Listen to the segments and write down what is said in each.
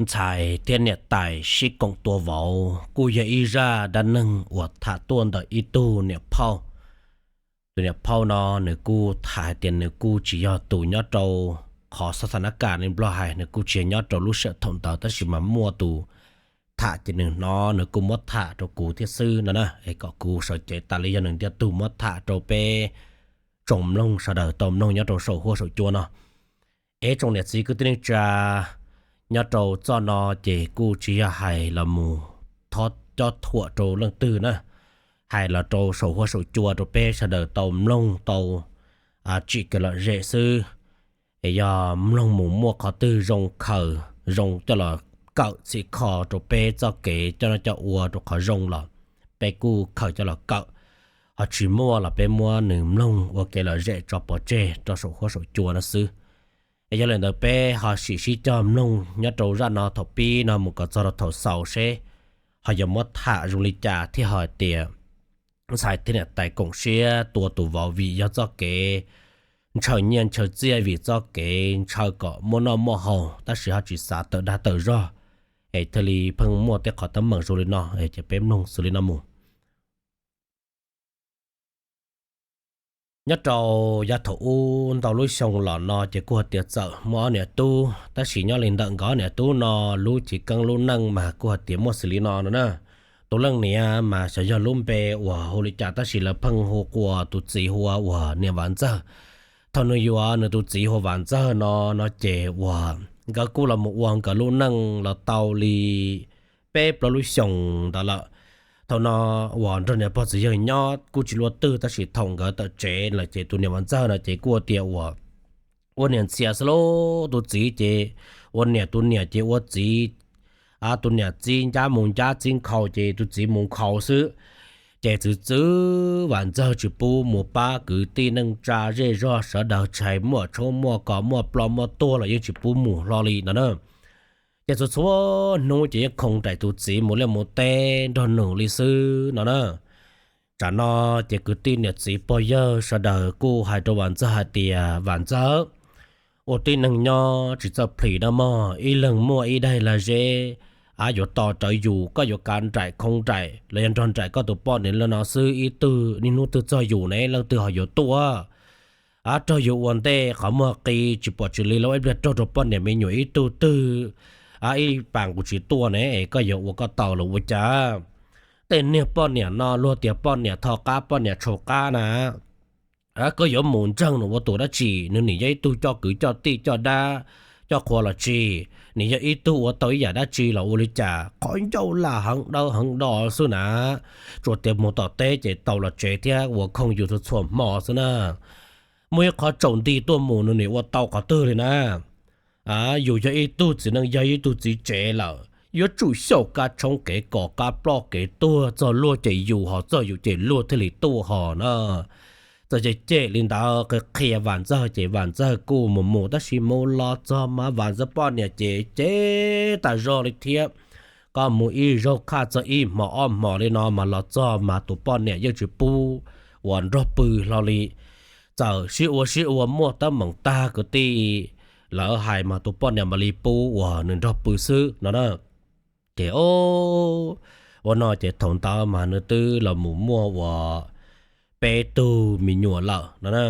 ntxhais thiab niam tais sib koom tua vauv kuj yog ib zaj dab neeg uas tham tuaj ntawm ib tug niam phauj. Tus niam phauj no nws kuj tham hais tias nws kuj tsis yog tus nyob rau qhov xav tha nab kas li Nplog hais, nws kuj tsis yog nyob rau lub sij hawm thaum ntawd, tab sis mas muaj tus tham ces nws hnov nws kuj muab tham rau kuv thiab xwb no na, es kom kuv sawv cev tas li yog nws ntiag tug muab tham rau peb tsoom mloog sawv daws tau mloog nyob rau saum huab saum cua no. Es tsoom niam txiv kwv tij neej tsa, nyob rau zaj no ces kuj tsis yog hais los mus thov cob thuam rau leej twg na, hais los rau saum huab saum cua rau peb sawv daws tau mloog tau tsim kev lom zem xwb. Es yog mloog mus muaj qhov twg zoo khaws zoo coj los kawm txhim kho rau peb txoj kev coj noj coj ua rau qhov zoo los peb kuj khaws coj los kawm, ho tsis muaj los peb muab nws mloog ua kev lom zem tso pov tseg rau saum huab saum cua no xwb. Es yog li ntawd peb ho sim sib cog mloog nyob rau zaj no thaum pib no mus kom txog rau thaum xaus seb ho yuav muab tham zoo li cas thiaj ho tias ntxhais thiab niam tais koom siab tua tus vauv vim yog txoj kev ntshaw nyiaj ntshaw txiaj vim txoj kev ntshaw kom muaj noj muaj haus tab sis ho tsis xav tawm dag tawm zog, es thiaj li pheej muaj tej qhov teeb meem zoo li no, ces peb mloog xws li no mus. Nyob rau yav thaum ub ntau lub xyoo los no ces kuj hais tias txawm muaj ob niam tub, tab sis nyob li ntawm nkawd ob niam tub no lub chiv keeb lub neej mas kuj hais tias muaj xws li no no na. Tus leej niam mas xyov yog lub npe uas hu li cas tab sis lawv pheej hu quas tus txiv hu ua uas niam Vam Ntxawg. Thaum nws yuav nws tus txiv hu ua Vam Ntxawg no, no ces uas nkawd kuj los mus ua nkawd lub neej los tau li peb plaub lub xyoos ntawd lawm. Thaum no uas nrog niam pog txiv yawg nyob kuj tsis luaj twg tab sis thaum nkawd tawm tsev lawm ces tus niam Vam Ntxawg no ces kuj ua tias uas ua niam ntxhias xwb lauj. Tus txiv ces ua niam, tus niam ces ua txiv, tus niam txib ncab mus ncab, txib nkhaus ces tus txiv mus nkhaus xwb. Ces txwv txwv Vam Ntxawg tsis pub mus pab kwv tij neej tsa zej zog sawv daws, tsis hais muaj tshoob muaj kos muaj ploj muaj tuag los yeej tsis pub mus hlo li no na. Ces txhua txhua hnub ces yeej khoo nraim tus txiv mus liaj mus teb nrog nws li xwb no na. Tsam no ces kwv tij niam txiv pog yawg sawv daws kuj hais rau Vam Ntxawg hais tias Vam Ntxawg, ua tib neeg nyob tsis txawj plhis na mog, ib leeg muaj ib daim lag zeb, a yuav tos rawv yus, koj yuav kav nraim khoo nraim los yog nrog nraim koj tus poj niam li no xwb, ib tug niaj hnub twg txog yus ne leej twg ho yuav tuaj? A raug yus ua ntej qhov muag qi tsis pom tsis li los ib pliag raug rau poj niam me nyuam ib tug twg, a ib pas nqus tsis tuaj ne, koj yuav ua koj tau los ua cas? Tej niag poj niam no luag tias poj niam tho qab poj niam tshau qab na. Koj yuav mus ntseeg nws ua tus dab tsi? Nws nim yog ib tug coj kwv coj tij coj dab coj qhua los tsis, nim yog ib tug ua tau ib yam dab tsi los ua li cas? Qhov ncauj laj heev dawb heev do xwb na. Tsuas tias mus tom teb ces tau los tsev thiab ua khoom yus txhua txhua hmo xwb na. Muaj ib qhov tsaus nti tuaj mus nws nim ua tau qhov twg li na. Yus yog ib tug txiv neej yog ib tug txiv tsev lawm, yuav tsum xyaum kab tshoob kev kos kab ploj kev tuag, txog luag ces yus ho txog yus ces luag thiaj li tuaj ho na. Txawm cem cem li ntawd qhia qhia Vam Ntxawg ces Vam Ntxawg kuj mus mus tab sis mus los txog mas Vam Ntxawg poj niam ces cem tas zog li thiab. Koj mus ib zaug kaj txog ib hmo ob hmo li no mas los txog mas tus poj niam yeej tsis pub uas nrog pw hlo li. Txawm sib ua sib ua muaj teeb meem tag kwv tij lawv hais mas tus poj niam mam li pub uas nws nrog pw xwb no na. Ces ua no ces thaum ntawd mas nws twb los mus muaj uas peb tug me nyuam lawm no.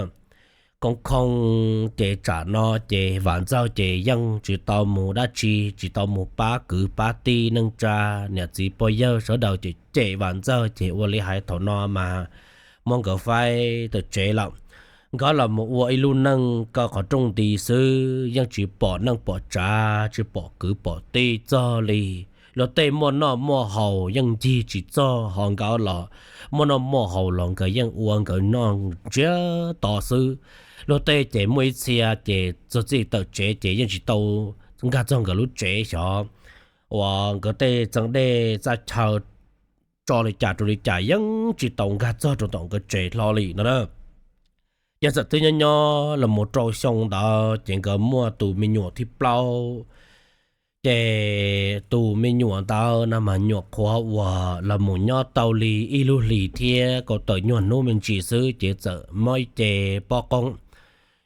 Khoo khoo ces tsam no ces Vam Ntxawg ces yeej tsis tau mus dab tsi, tsis tau mus pab kwv pab tij neej tsa, niam txiv pog yawg sawv daws ces cem Vam Ntxawg ces ua li hais thaum no mas muab nkawd faib tawm tsev lawm. Nkawd los mus ua ib lub neej kaw qhov rooj nti xwb, yeej tsis pom neej pom tsav, tsis pom kwv pom tij txog li. Luag tej muaj noj muaj haus yeej ncig tsis txog, ho nkawd los muaj noj muaj haus los nkawd yeej ua nkawd noj ntsiag to xwb. Luag tej ces muaj ib txhia ces txog txij tawm tsev ces yeej tsis tau nkag txog nkawd lub tsev xyov uas nkawd tej txeeb dej txaj chaw tso li cas rau li cas yeej tsis tau nkag txog rau tom nkawd tsev hlo li no na. Ces txawm twb nyob nyob los mus rau xyoo ntawd ces nkawd muaj tus me nyuam thib plaub. Ces tus me nyuam ntawd no mas nyuam qhuav uas los mus nyob tau li ib lub hlis thiab kaum tawm nyuag hnub me ntsis xwb ces txawm mob ib ce pob qoob.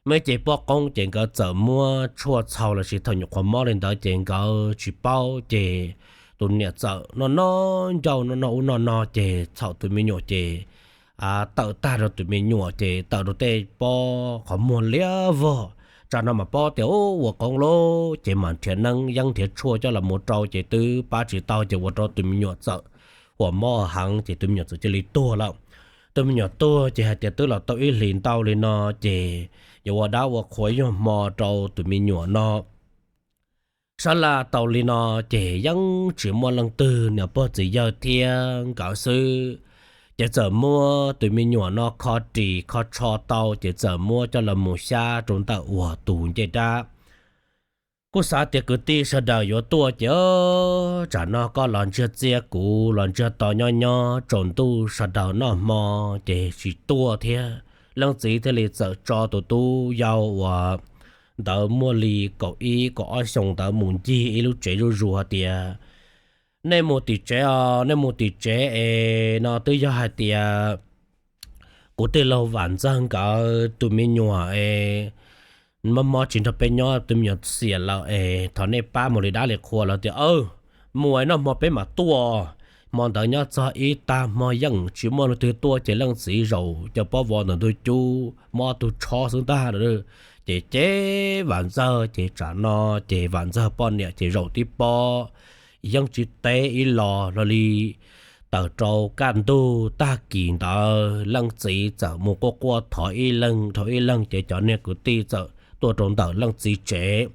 Muaj ib ce pob qoob ces nkawd txawm muab tshuaj txhaum lossis thaum nyuam qhuav mob li ntawd ces nkawd tsis paub ces tus niam txawm noj noj ncauj noj noj ub noj no ces txhaum tus me nyuam ces tawm tag rau tus me nyuam ces tawm rau tej pob qhov muag liab vog. Tsam no mas paub tias ua qoob lawm ces mam nrhiav neeb yeeb nrhiav tshuaj coj los mus rau ces twb pab tsis tau ces ua rau tus me nyuam txawm huam mob heev ces tus me nyuam txawm cia li tuag lawm. Tus me nyuam tuag ces hais tias twb los tau ib hlis ntau li no ces yuav ua dab ua qhua ib nyuag hmo rau tus me nyuam no. Sab laj tau li no ces yeej tsis muaj leej twg, niam pog txiv yawg thiab nkawd xwb. Ces txawm muab tus me nyuam no kho ris kho tsho tau ces txawm muab coj los mus xyab rau ntawm uas tus ncej dab. Kuj xav tias kwv tij sawv daws yuav tuaj ces tsam no koj los ntsiag txiaj kuv los ntsiag to nyob nyob tsaus ntuj sawv daws noj hmo ces tsis tuaj thiab. Leej txiv thiaj li txawm tso tus tub yau uas ntawd muaj li kaum ib kaum ob xyoos ntawd mus ncig ib lub tsev zuj zus hais tias, nej mus tim tsev os, nej mus tim tsev es no twb yog hais tias kuv tij laug Vam Ntxawg nkawd tus me nyuam es mob mob tsis nrog peb nyob, tus me nyuam xiam lawm es thov nej pab mus li dab li qhua lawm tias, mus noj hmo peb mam tuaj. Hmo ntawd nyob txog ib tag hmo yeej tsis muaj leej twg tuaj ces leej txiv zaum cov pob vov ntawm ntug cub mob tug tshob xwb ntag. Ces ces Vam Ntxawg ces tsam no ces Vam Ntxawg poj niam ces zaum tib pob yeej tsis teb ib los hlo li. Tawm rau kaj ntug tag kis ntawd leej txiv txawm mus quaj quaj thov ib leeg dhau ib leeg ces cov niag kwv tij txawm tuaj rau ntawm leej txiv tsev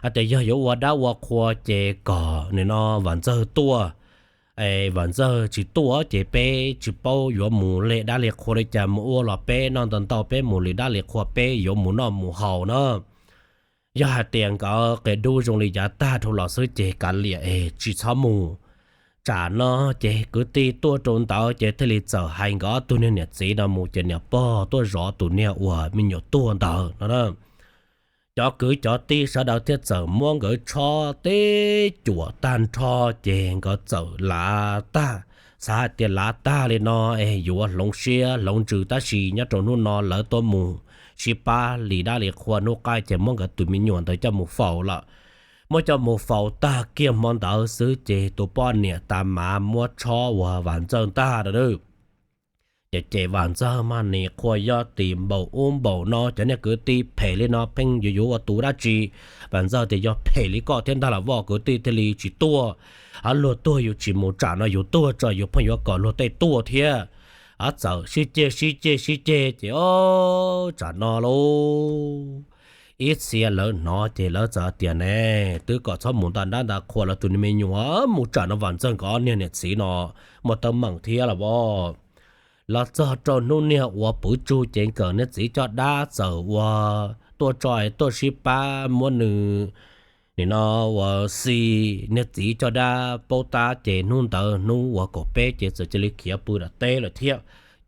hais tias yog yuav ua dab ua qhua ces kom nim no Vam Ntxawg tuaj. Vam Ntxawg tsis tuaj ces peb tsis paub yuav mus li dab li qhua li cas, mus ua los peb noj ntau ntau peb mus li dab li qhua peb yuav mus noj mus haus na. Yog hais tias nkawd qia dub zoo li yav tag dhau los xwb ces kav liam es tsis txhob mus. Tsam no ces kwv tij tuaj rau ntawd ces thiaj li txawm hais nkawd ob tug niag niam txiv no mus ces niam pog tuaj zov tus niag uas me nyuam tuag ntawd no. Cov kwv cov tij sawv daws thiaj txawm muab nkawd tshob teb cuam tag nrho ces nkawd txawm lav tag. Xav hais tias lav tag li no es yuav hloov siab hloov ntsws tab sis nyob rau hnub no lawv tuaj mus sib pab li dab li qhua hnub qaij ces muab nkawd tus me nyuam ntawd coj mus faus lawm. Muab coj mus faus tag kiag hmo ntawd xwb ces tus poj niam tas mav muab tshob uas Vam Ntxawg ntag a. Ces ces Vam Ntxawg mas nim qhua yoj tis npaum ub npaum no, cov niag kwv tij phem li no pheej yuav yuav ua tus dab tsi. Vam Ntxawg tias yog phem li koj thiab ntag los voj, kwv tij thiaj li tsis tuaj. Luag tuag yus tsis mus, tsam no yus tuag tso yus pheej yuav kom luag tej tuaj thiab. Txawm sib ceg sib ceg sib ceg ces o, tsam no lauj, ib txhia lawv hnov ces lawv txawm tias ne, twb kom txhob mus nta dab nta qhua lawv tus me nyuam mus, tsam no Vam Ntxawg nkawd niag niam txiv no muaj teeb meem thiab los voj. Los txog rau hnub niag uas puv tsug ces nkawd niag txiv coj dab txawm ua tuaj tso tuaj sib pab muab nws nim no ua xi, niag txiv coj dab paub tab ces hnub ntawd hnub uas kaum peb ces txawm cia li khiav pw nram teb lawm thiab.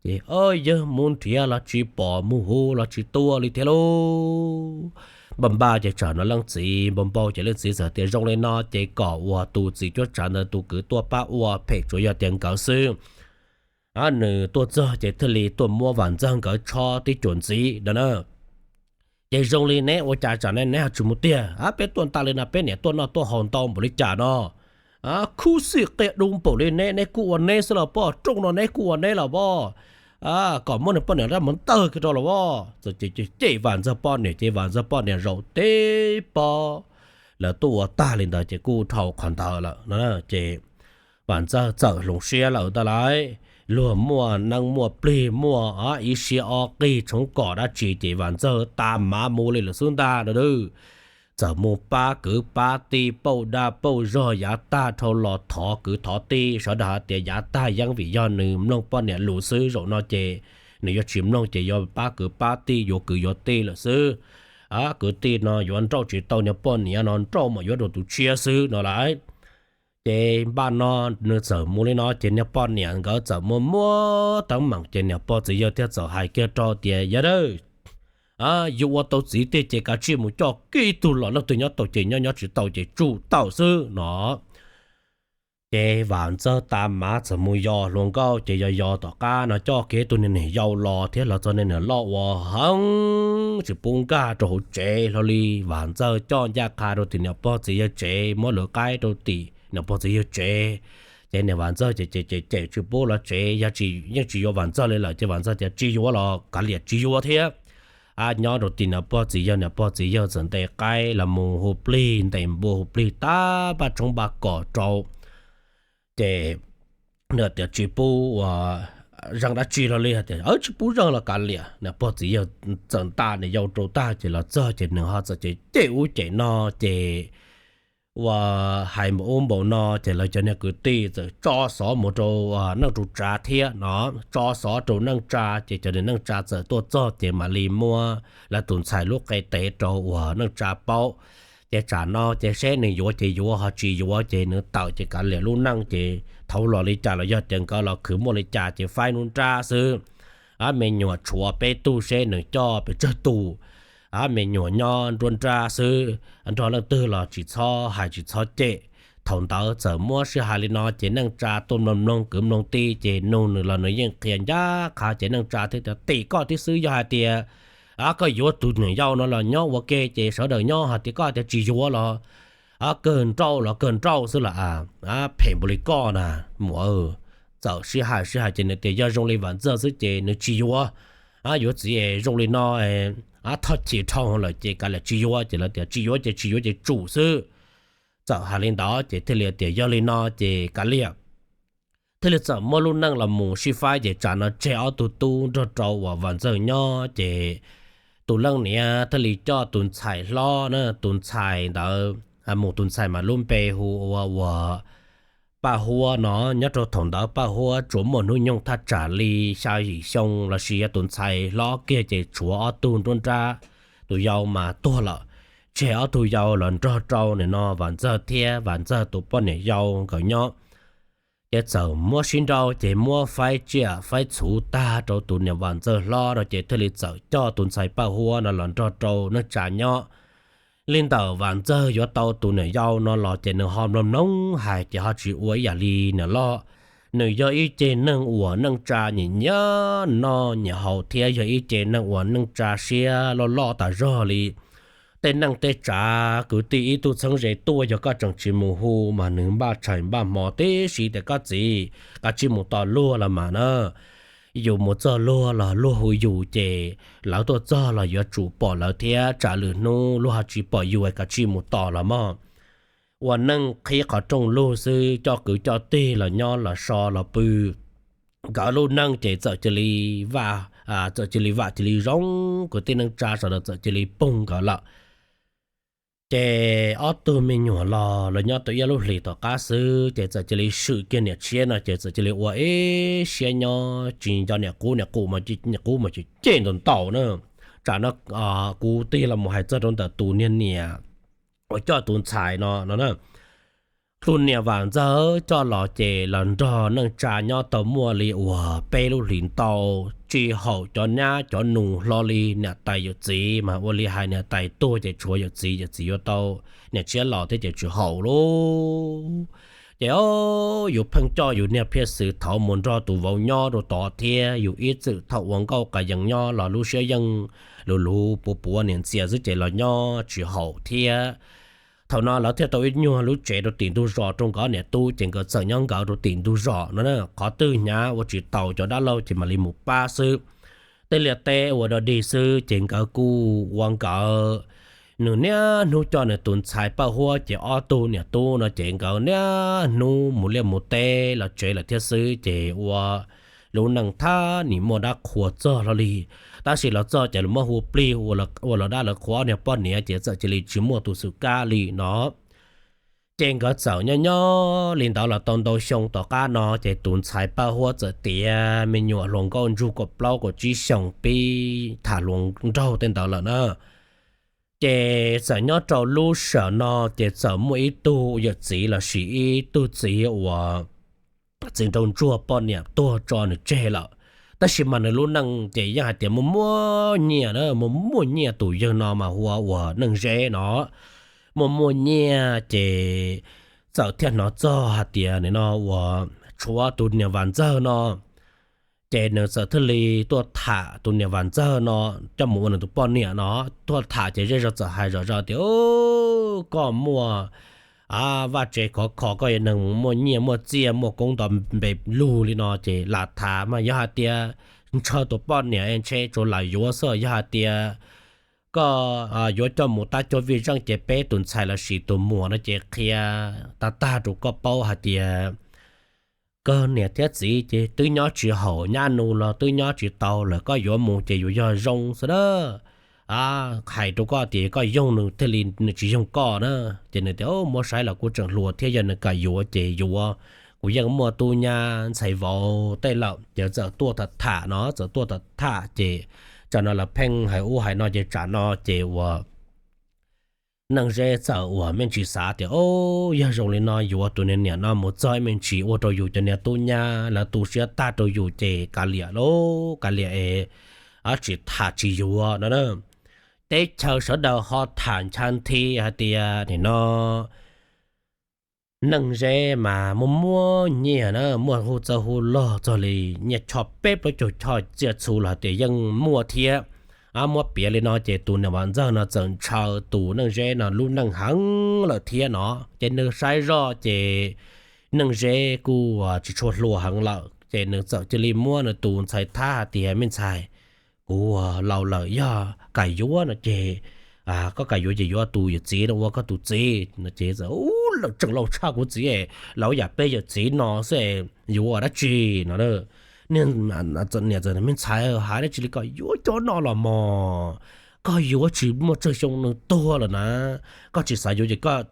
Ces o, yawg mus nrhiav los tsis pom, mus hu los tsis tuaj li thiab lauj. Npaj npaj ces tsam no leej txiv npau npau ces leej txiv txawm tias zoo li no ces kom uas tus txiv cuab tsav ntawd tus kwv tuaj pab ua, phem tsuas yog tias nkawd xwb. Nws tuaj txog ces thiaj li tuaj muab Vam Ntxawg nkawd tshob tib cuam ntxiv no na. Ces zoo li neb ua cas tsam ne neb ho tsis mus tiag? Peb tuaj nta li no peb niam tuaj noj tuaj haus ntau npaum li cas no. Khub xij qia du npaum li neb, neb kuj ua neb xwb los pob, rooj no neb kuj ua neb los pob. Kom muab nws poj niam rab mus ntawg kiag rau los pob. Txawm ces cem Vam Ntxawg poj niam ces Vam Ntxawg poj niam zaum tib pob. Lawv tuaj ua tag li ntawd ces kuj dhau qhov ntawd lawm no ces Vam Ntxawg txawm hloov siab lawm ntag lauj. Luag muaj neeb muaj plig muaj ib siab ob qig tshoob kom dab tsi ces Vam Ntxawg tas mav mus li lawm xwb ntag no. Txawm mus pab kwv pab tij pauj dab pauj zog yav tag dhau los thov kwv thov tij, sawv daws hais tias yav tag yeeb vim yog nws mloog poj niam lus xwb, zaum no ces nws yuav tsis mloog ces yuav pab kwv pab tij yuav kwv yuav tij lawm xwb. Kwv tij no yuav nrauj tsis tau niag poj niam no, nrauj mas yuav rau tus tshiab xwb no lauj. Ces npaj no nws txawm mus li no ces niag poj niam nkawd txawm muab muab teeb meem ces niam pog txiv yawg thiaj txawm hais kiag rau tias yawg dawb, yus ua tau txiv tiag ces kav tsij mus coj kiag ib tug los, leej twg nyob tau ces nyob, nyob tsis tau ces tsum tawm xwb no. Ces Vam Ntxawg tas mas txawm mus yos hluas nkauj ces yos yos tom qab no coj kiag tus niag niam yau los thiab los txog niag niam loj uas heev tsis pub nkag rau hauv tsev hlo li. Vam Ntxawg coj ncaj qha rau tim niam pog txiv yawg tsev, muab lawv qaib rau tim niam pog txiv yawg tsev. Ces niam Vam Ntxawg ces cem cem cem tsis pub los tsev, yog tsis yeej tsis yuav Vam Ntxawg li lawm ces Vam Ntxawg tias tsis yuav los kav liam tsis yuav thiab. Nyob rau tim niam pog txiv yawg, niam pog txiv yawg txawm ntes qaib los mus hu plig, ntes npua hu plig tab paj tshoob npaj kom rau. Ces nws tias tsis pub ua zeeg dab tsi hlo li, tias tsis pub zeeg los kav liam. Niam pog txiv yawg txawm nta niam yau rau tag ces los txog ces nws ho txawm cem cem ub cem no ces ua hais npaum ub npaum no ces lawv cov niag kwv tij txawm tso xov mus rau neej tsa thiab no, tso xov rau neej tsa ces cov niag neej tsa txawm tuaj txog ces mam li muab lawv tus ntxhais lub qe tev rau uas neej tsa paub. Ces tsam no ces seb nws yuav ces yuav, ho tsis yuav ces nws tawm ces kav liam lub neej ces thaum los li cas los yog tias nkawd los khwv muaj li cas ces faib nruab nrab xwb. Me nyuam tshuav peb tug seb nws coj pes tsawg tus. Me nyuam nyob nruab nrab xwb, nrog leej twg los tsis txhob hais tsis txhob cem. Thaum ntawd txawm muab sib hais li no ces neej tsa tuaj mloog mloog kwv mloog tij ces nug nws los nws yeej qhia ncaj qha ces neej tsa thiaj tias tim koj thiab xwb, yog hais tias koj yuav tus niam yau no los nyob ua ke ces sawv daws nyob, hais tias koj tias tsis yuav los kawg nrauj los kawg nrauj xwb los phem npaum li koj na muam. Txawm sib hais sib hais ces nws tias yog zoo li Vam Ntxawg xwb ces nws tsis yuav. Yuav txiv zoo li no thoj chim dhau lawm ces kav liam tsis yuav, ces lawv tias tsis yuav ces tsis yuav ces tsum xwb. Txawm hais li ntawd ces thiaj li tias yog li no ces kav liam. Thiaj li txawm muab lub neej los mus sib faib ces tsam no tseg ob tug tub nrog rau uas Vam Ntxawg nyob ces tus leej niam thiaj li coj tus ntxhais hlob na, tus ntxhais ntawd mus, tus ntxhais mas lub npe hu ua uas Paj Huab no. Nyob rau thaum ntawd Paj Huab tsuas muaj hnub nyoog thaj tsam li xya yim xyoo los sis yog tus ntxhais hlob kiag ces tshuav ob tug nruab nrab, tus yau mas tuag lawm. Tseg ob tug yau los nrog rau nim no Vam Ntxawg thiab Vam Ntxawg tus poj niam yau nkawd nyob. Ces txawm muab sib nrauj ces muab faib tsiaj faib txhuv tag rau tus niam Vam Ntxawg hlob no ces thiaj li txawm coj tus ntxhais Paj Huab no los nrog rau neej tsa nyob. Li ntawm Vam Ntxawg yuav tau tus niam yau no los ces nws ho mloog mloog hais ces ho tsis ua ib yam li niam loj. Nws yog ib ce neeg uas neej tsa nyiam nyiam noj nyiam haus thiab yog ib ce neeg uas neej tsa siab loj loj tas zog li. Tej neej tej tsav kwv tij ib tug txheeb ze tuaj yog koj tseem tsis mus hu mas nws npaj tshais npaj hmo tib si tias koj txiv, kav tsij mus tos luag los mas na. Yus mus txog luag los luag hu yus ces lawv tuaj txog los yuav tsum pom lawv thiab tsam lwm hnub luag ho tsis pom yus kav tsij mus tos los mog. Ua neej qhib qhov rooj lug xwb, coj kwv coj tij los nyob los so los pw. Nkawd lub neej ces txawm cia li vam, txawm cia li vam cia li zoo, kwv tij neej tsa sawv daws txawm cia li poog nkawd lawm. Ces ob tug me nyuam los lawv nyob tau ib lub hlis tom qab xwb ces txawm cia li swm kiag niam tshiab no ces txawm cia li ua ib siab nyob tsis nco niam qub niam qus, niam qub mas cem cem ntaus ntaus na. Tsam no kuv tig los mus hais txog rau ntawm tus niag niam uas coj tus ntxhais no no na. Tus niam Vam Ntxawg coj los ces los nrog neej tsa nyob tau muaj li uas peb lub hlis ntau, tsis haum cov nyab cov nus hlo li niam tais yawm txiv mas ua li hais niam tais tuag ces tshuav yawm txiv, yawm txiv yuav tau niam tshiab los thiab ces tsis haum lauj. Ces o, yus pheej coj yus niag Phiaj Xwm thaud mus nrog tus vauv nyob rau tod thiab yus ib txwm thaum ua nkauj qas yees nyob los lub siab yeej luv luv puav puav niam ntxias xwb ces los nyob tsis haum thiab. Thaum no lawv thiaj tau ib nyuag lub tsev rau tim ntug zos rau nkawd niam tub ces nkawd txawm nyob nkawd rau tim ntug zos no na. Qhov twg hnyav ua tsis taus cov dab laug ces mam li mus pab xwb. Tej liaj teb ua dog dig xwb ces nkawd kuj ua nkawd. Nws niaj hnub coj nws tus ntxhais Paj Huab ces ob tug niam tub no ces nkawd niaj hnub mus liaj mus teb los tsev lawm thiab xwb ces ua lub neej thab nim muaj dab qhuas txog hlo li. Tab sis los txog ces los muab hu plig ua lawv dab lawv qhuas ob niag poj niam ces txawm cia li tsis muaj tus xwm kab li no. Ces nkawd txawm nyob nyob li ntawd los tau ntau xyoo tom qab no ces tus ntxhais Paj Huab txawm tiav me nyuam hluas nkauj ntsug kaum plaub kaum tsib xyoos pib tham hluas nraug tej ntawd lawm na. Ces txawm nyob rau lub sij hawm no ces txawm muaj ib tug yawm txiv los sis ib tug txiv uas txiv nraug ntsuag poj niam tuag tso nws tseg lawm. Tab sis mas nws lub neej ces yeej hais tias muaj muaj nyiaj na, muaj muaj nyiaj, tus yawg no mas hu ua Neej Zeb no. Muaj muaj nyiaj ces txawm thiaj hnov txog hais tias nim no uas tshuav tus niam Vam Ntxawg no, ces nws txawm thiaj li tuaj tham tus niam Vam Ntxawg no coj mus ua nws tus poj niam no. Tuaj tham ces zej zog txawm hais zom zaws tias, Koj muaj vaj tsev khov kho, koj yog neeg muaj nyiaj muaj txiaj muaj koob nto npe lug li no ces lam tham mas yog hais tias ntshaw tus poj niam ntshe tsuas lam yuav xwb. Yog hais tias koj yuav coj mus tab cuag vij zeej ces peb tus ntxhais los sis tus muam no ces qhia tag tag rau koj paub hais tias koj niam thiab txiv ces twb nyob tsis haum, nyab nus los twb nyob tsis tau lawm, koj yuav mus ces yuav yog zoo xwb na. Hais rau koj tias koj yoog nws thiaj li nws tsis yoog koj na. Ces nws tias, Muab saib los kuv tseem hluas thiab, yog nws kam yuav ces yuav, kuv yeej muaj tub nyab ntxhais vauv tej lawm. Ces txawm tuaj tham tham no, txawm tuaj tham tham ces tsam no lawv pheej hais ub hais no ces tsam no ces uas Neej Zeb txawm uas me ntsis xav tias, O, yog zoo li no yuav tus niam niam no mus txog ib me ntsis ua rau yus cov niag tub nyab lawv tu siab tag rau yus ces kav liam lauj, kav liam es tsis tham tsis yuav no na. Teb chaws sawv daws ho tham ncha nthi hais tias nim no Neej Zeb mas muaj muaj nyiaj na, muaj hu txawj hu log txog li nyiaj choj peb plaub caug choj txiaj txhu los hais tias yeej muaj thiab. Muab piav li no ces tus niam Vam Ntxawg no txawm ntshaw tus Neej Zeb no lub neej heev lawm thiab no. Ces nws saib zoj ces Neej Zeb kuj tsis tshua hluas heev lawm ces nws txawm cia li muab nws tus ntxhais thab hais tias, Me ntxhais, kuv laus lawm, yog kam yuav no ces koj kam yuav ces yuav tus yawm txiv no ua koj tus txiv no ces, Ub, lawm tseem laus tshaj kuv txiv, laus yam peb yawm txiv no xwb yuav ua dab tsi no. Niam txawm, Me ntxhais, hais dab tsi li, koj yuav cov no los mog, koj yuav tsis muaj tsawg xyoo nws tuag lawm na, koj tsis xav yuav ces koj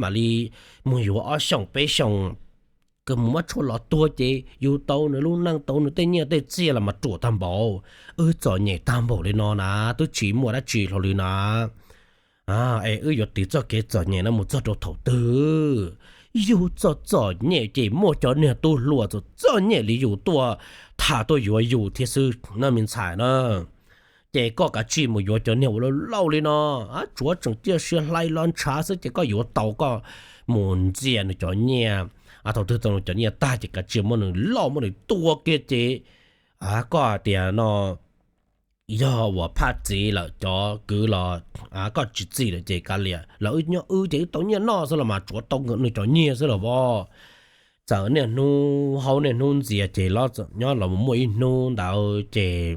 mam li mus yuav ob xyoos peb xyoos, koj mus muab tshuaj los tuag ces yus tau nws lub neej, tau nws tej nyiaj tej txiaj los mas ruam tag npaum. Wb txom nyem tag npaum li no na, twb tsis muaj dab tsi hlo li na. Es wb yuav tiv txoj kev txom nyem no mus txog rau thaum twg? Yus txom txom nyem ces muaj cov niag tub hluas txom txom nyem li yus tuaj tham tuaj yuav yus thiab xwb na me ntxhais na. Ces koj kav tsij mus yuav cov niag uas laus laus li no, tsuav tseem ciaj sia hlais los ntshav xwb ces koj yuav tau koj mus ntxias nws cov nyiaj. Thaum twg tau nws cov nyiaj tag ces kav tsij muab nws loj muab nws tua kiag ces koj hais tias no yog uas phaj txiv lawm, cov kwv los koj tsis txim lawm ces kav liam, los wb nyob wb ces wb tau nyiaj noj xwb los mas tsuav tau nws cov nyiaj xwb los as. Txawm niaj hnub haub niaj hnub ntxias ces los nyob los muaj ib hnub ntawd ces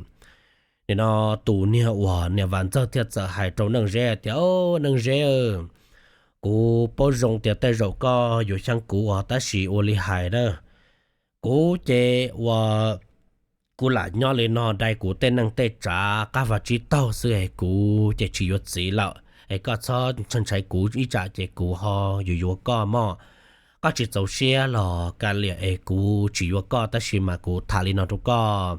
nim no tus niag uas niam Vam Ntxawg thiaj txawm hais rau Neej Zeb tias, Neej Zeb, kuv paub zoo tias tej zaum koj yuav xyeeb kuv os, tab sis ua li hais na, kuv ces uas kuv lam nyob li no dai kuv tej neej tej tsav qab vaj tsib taug xwb es kuv ces tsis yuav txiv lawm es koj txhob ntshai kuv, ib tsam ces kuv ho yuav yuav koj mog. Koj tsis txaus siab los kav liam es kuv tsis yuav koj, tab sis mas kuv tham li no rau koj,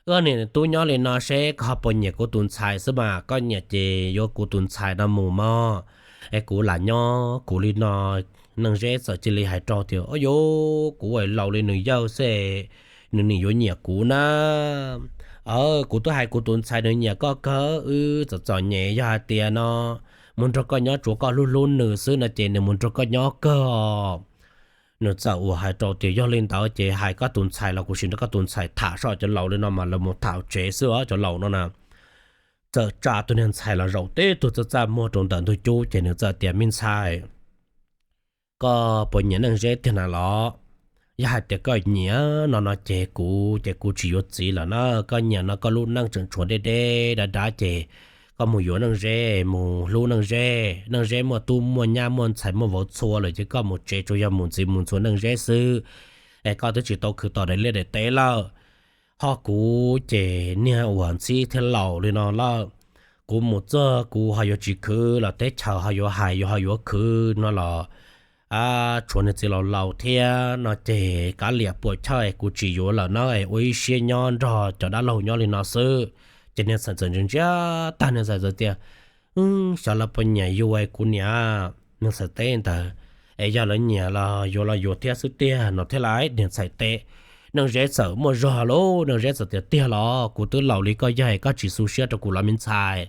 wb niam tub nyob li no seb koj ho puas nyiam kuv tus ntxhais xwb mas, koj nyiam ces yuav kuv tus ntxhais no mus mog, es kuv lam nyob kuv li no. Neej Zeb txawm cia li hais rau tias, Ub, yuav kuv es laus li nws yawg xwb, nws nim yuav nyiam kuv na. Kuv twb hais kuv tus ntxhais nws nyiam koj kawg, wb txom txom nyem, yog hais tias no mus nrog koj nyob tsuav koj hlub hlub nws xwb no ces nws mus nrog koj nyob kawg. Nws txawm uas hais rau tias, Yog li ntawd ces hais koj tus ntxhais los kuv sim nrog koj tus ntxhais tham soj, cov laus li no mas lawv mus tham tsev xwb os cov laus no na. Txawm tsa tus niag ntxhais los zaum tib tug txaj txaj muag rau ntawm ntug cub ces nws txawm tias, Me ntxhais, koj puas nyiam Neej Zeb tiag na los? Yog hais tias koj nyiam no no ces kuv ces kuv tsis yuav txiv lawm na. Koj nyiam no koj lub neej tseem tshuav deb deb dab dab ces koj mus yuav Neej Zeb, mus hlub Neej Zeb. Neej Zeb muaj tub muaj nyab muaj ntxhais muaj vauv txhua lawm ces koj mus tsev tsuas yog mus ntxiv mus ntxhua Neej Zeb xwb, es koj twb tsis tau khwv tom daim liaj daim teb lawm. Ho kuv ces niag uas ntxhib thiab laus li no lawm, kuv mus txog kuv ho yuav tsis khwv los teb chaws ho yuav hais yuav ho yuav khwv no los tshuav niag txiv laus laus thiab no ces kav liam puas chawj es kuv tsis yuav lawm na, es ua ib siab nyob nrog cov dab laug nyob li no xwb. Ces niag ntxhais txawm ntsia ntsia tag, niag ntxhais txawm tias, Xyov lawv puas nyiam yus es kuv niam. Niag ntxhais teb ntawd, Es yog lawv nyiam los yuav los yuav thiab xwb tiag no thiab lauj. Niag ntxhais teb, Neej Zeb txawm muaj zog lauj, Neej Zeb txawm tias, Tiag los? Kuv twb laus li koj yawg es koj tsis xu siab rau kuv los me ntxhais?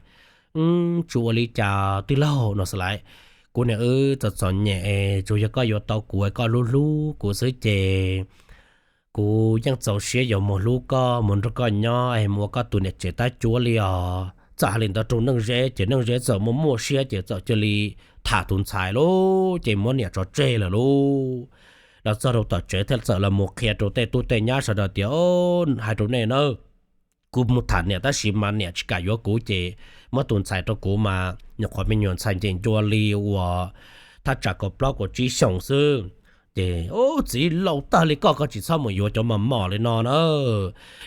Tsis ua li cas tij laug no xwb lauj. kuv niam wb txom txom nyem es tsuas yog koj yuav tau kuv es koj hlub hlub kuv xwb ces kuv yeej txaus siab yuav mus hlub koj, mus nrog koj nyob es mus ua koj tus niam tsev tab cuab li os. Txawm hais li ntawd rau Neej Zeb ces Neej Zeb txawm muaj muaj siab ces txawm cia li tham tus ntxhais lauj, ces muab niam tso tseg lawm lauj. Los txog rau tom tsev thiaj txawm los mus qhia rau tej tub tej nyab sawv daws tias, hais rau nej na, kuv mus tham niam tab sis mas niam tsis kam yuav kuv ces muab tus ntxhais rau kuv mas nyuam qhuav me nyuam ntxhais ncees ncua li uas thaj tsam kaum plaub kaum tsib xyoos xwb. Ces, Txiv, laus tag li koj, koj tsis txhob mus yuav cov mos mos li no na,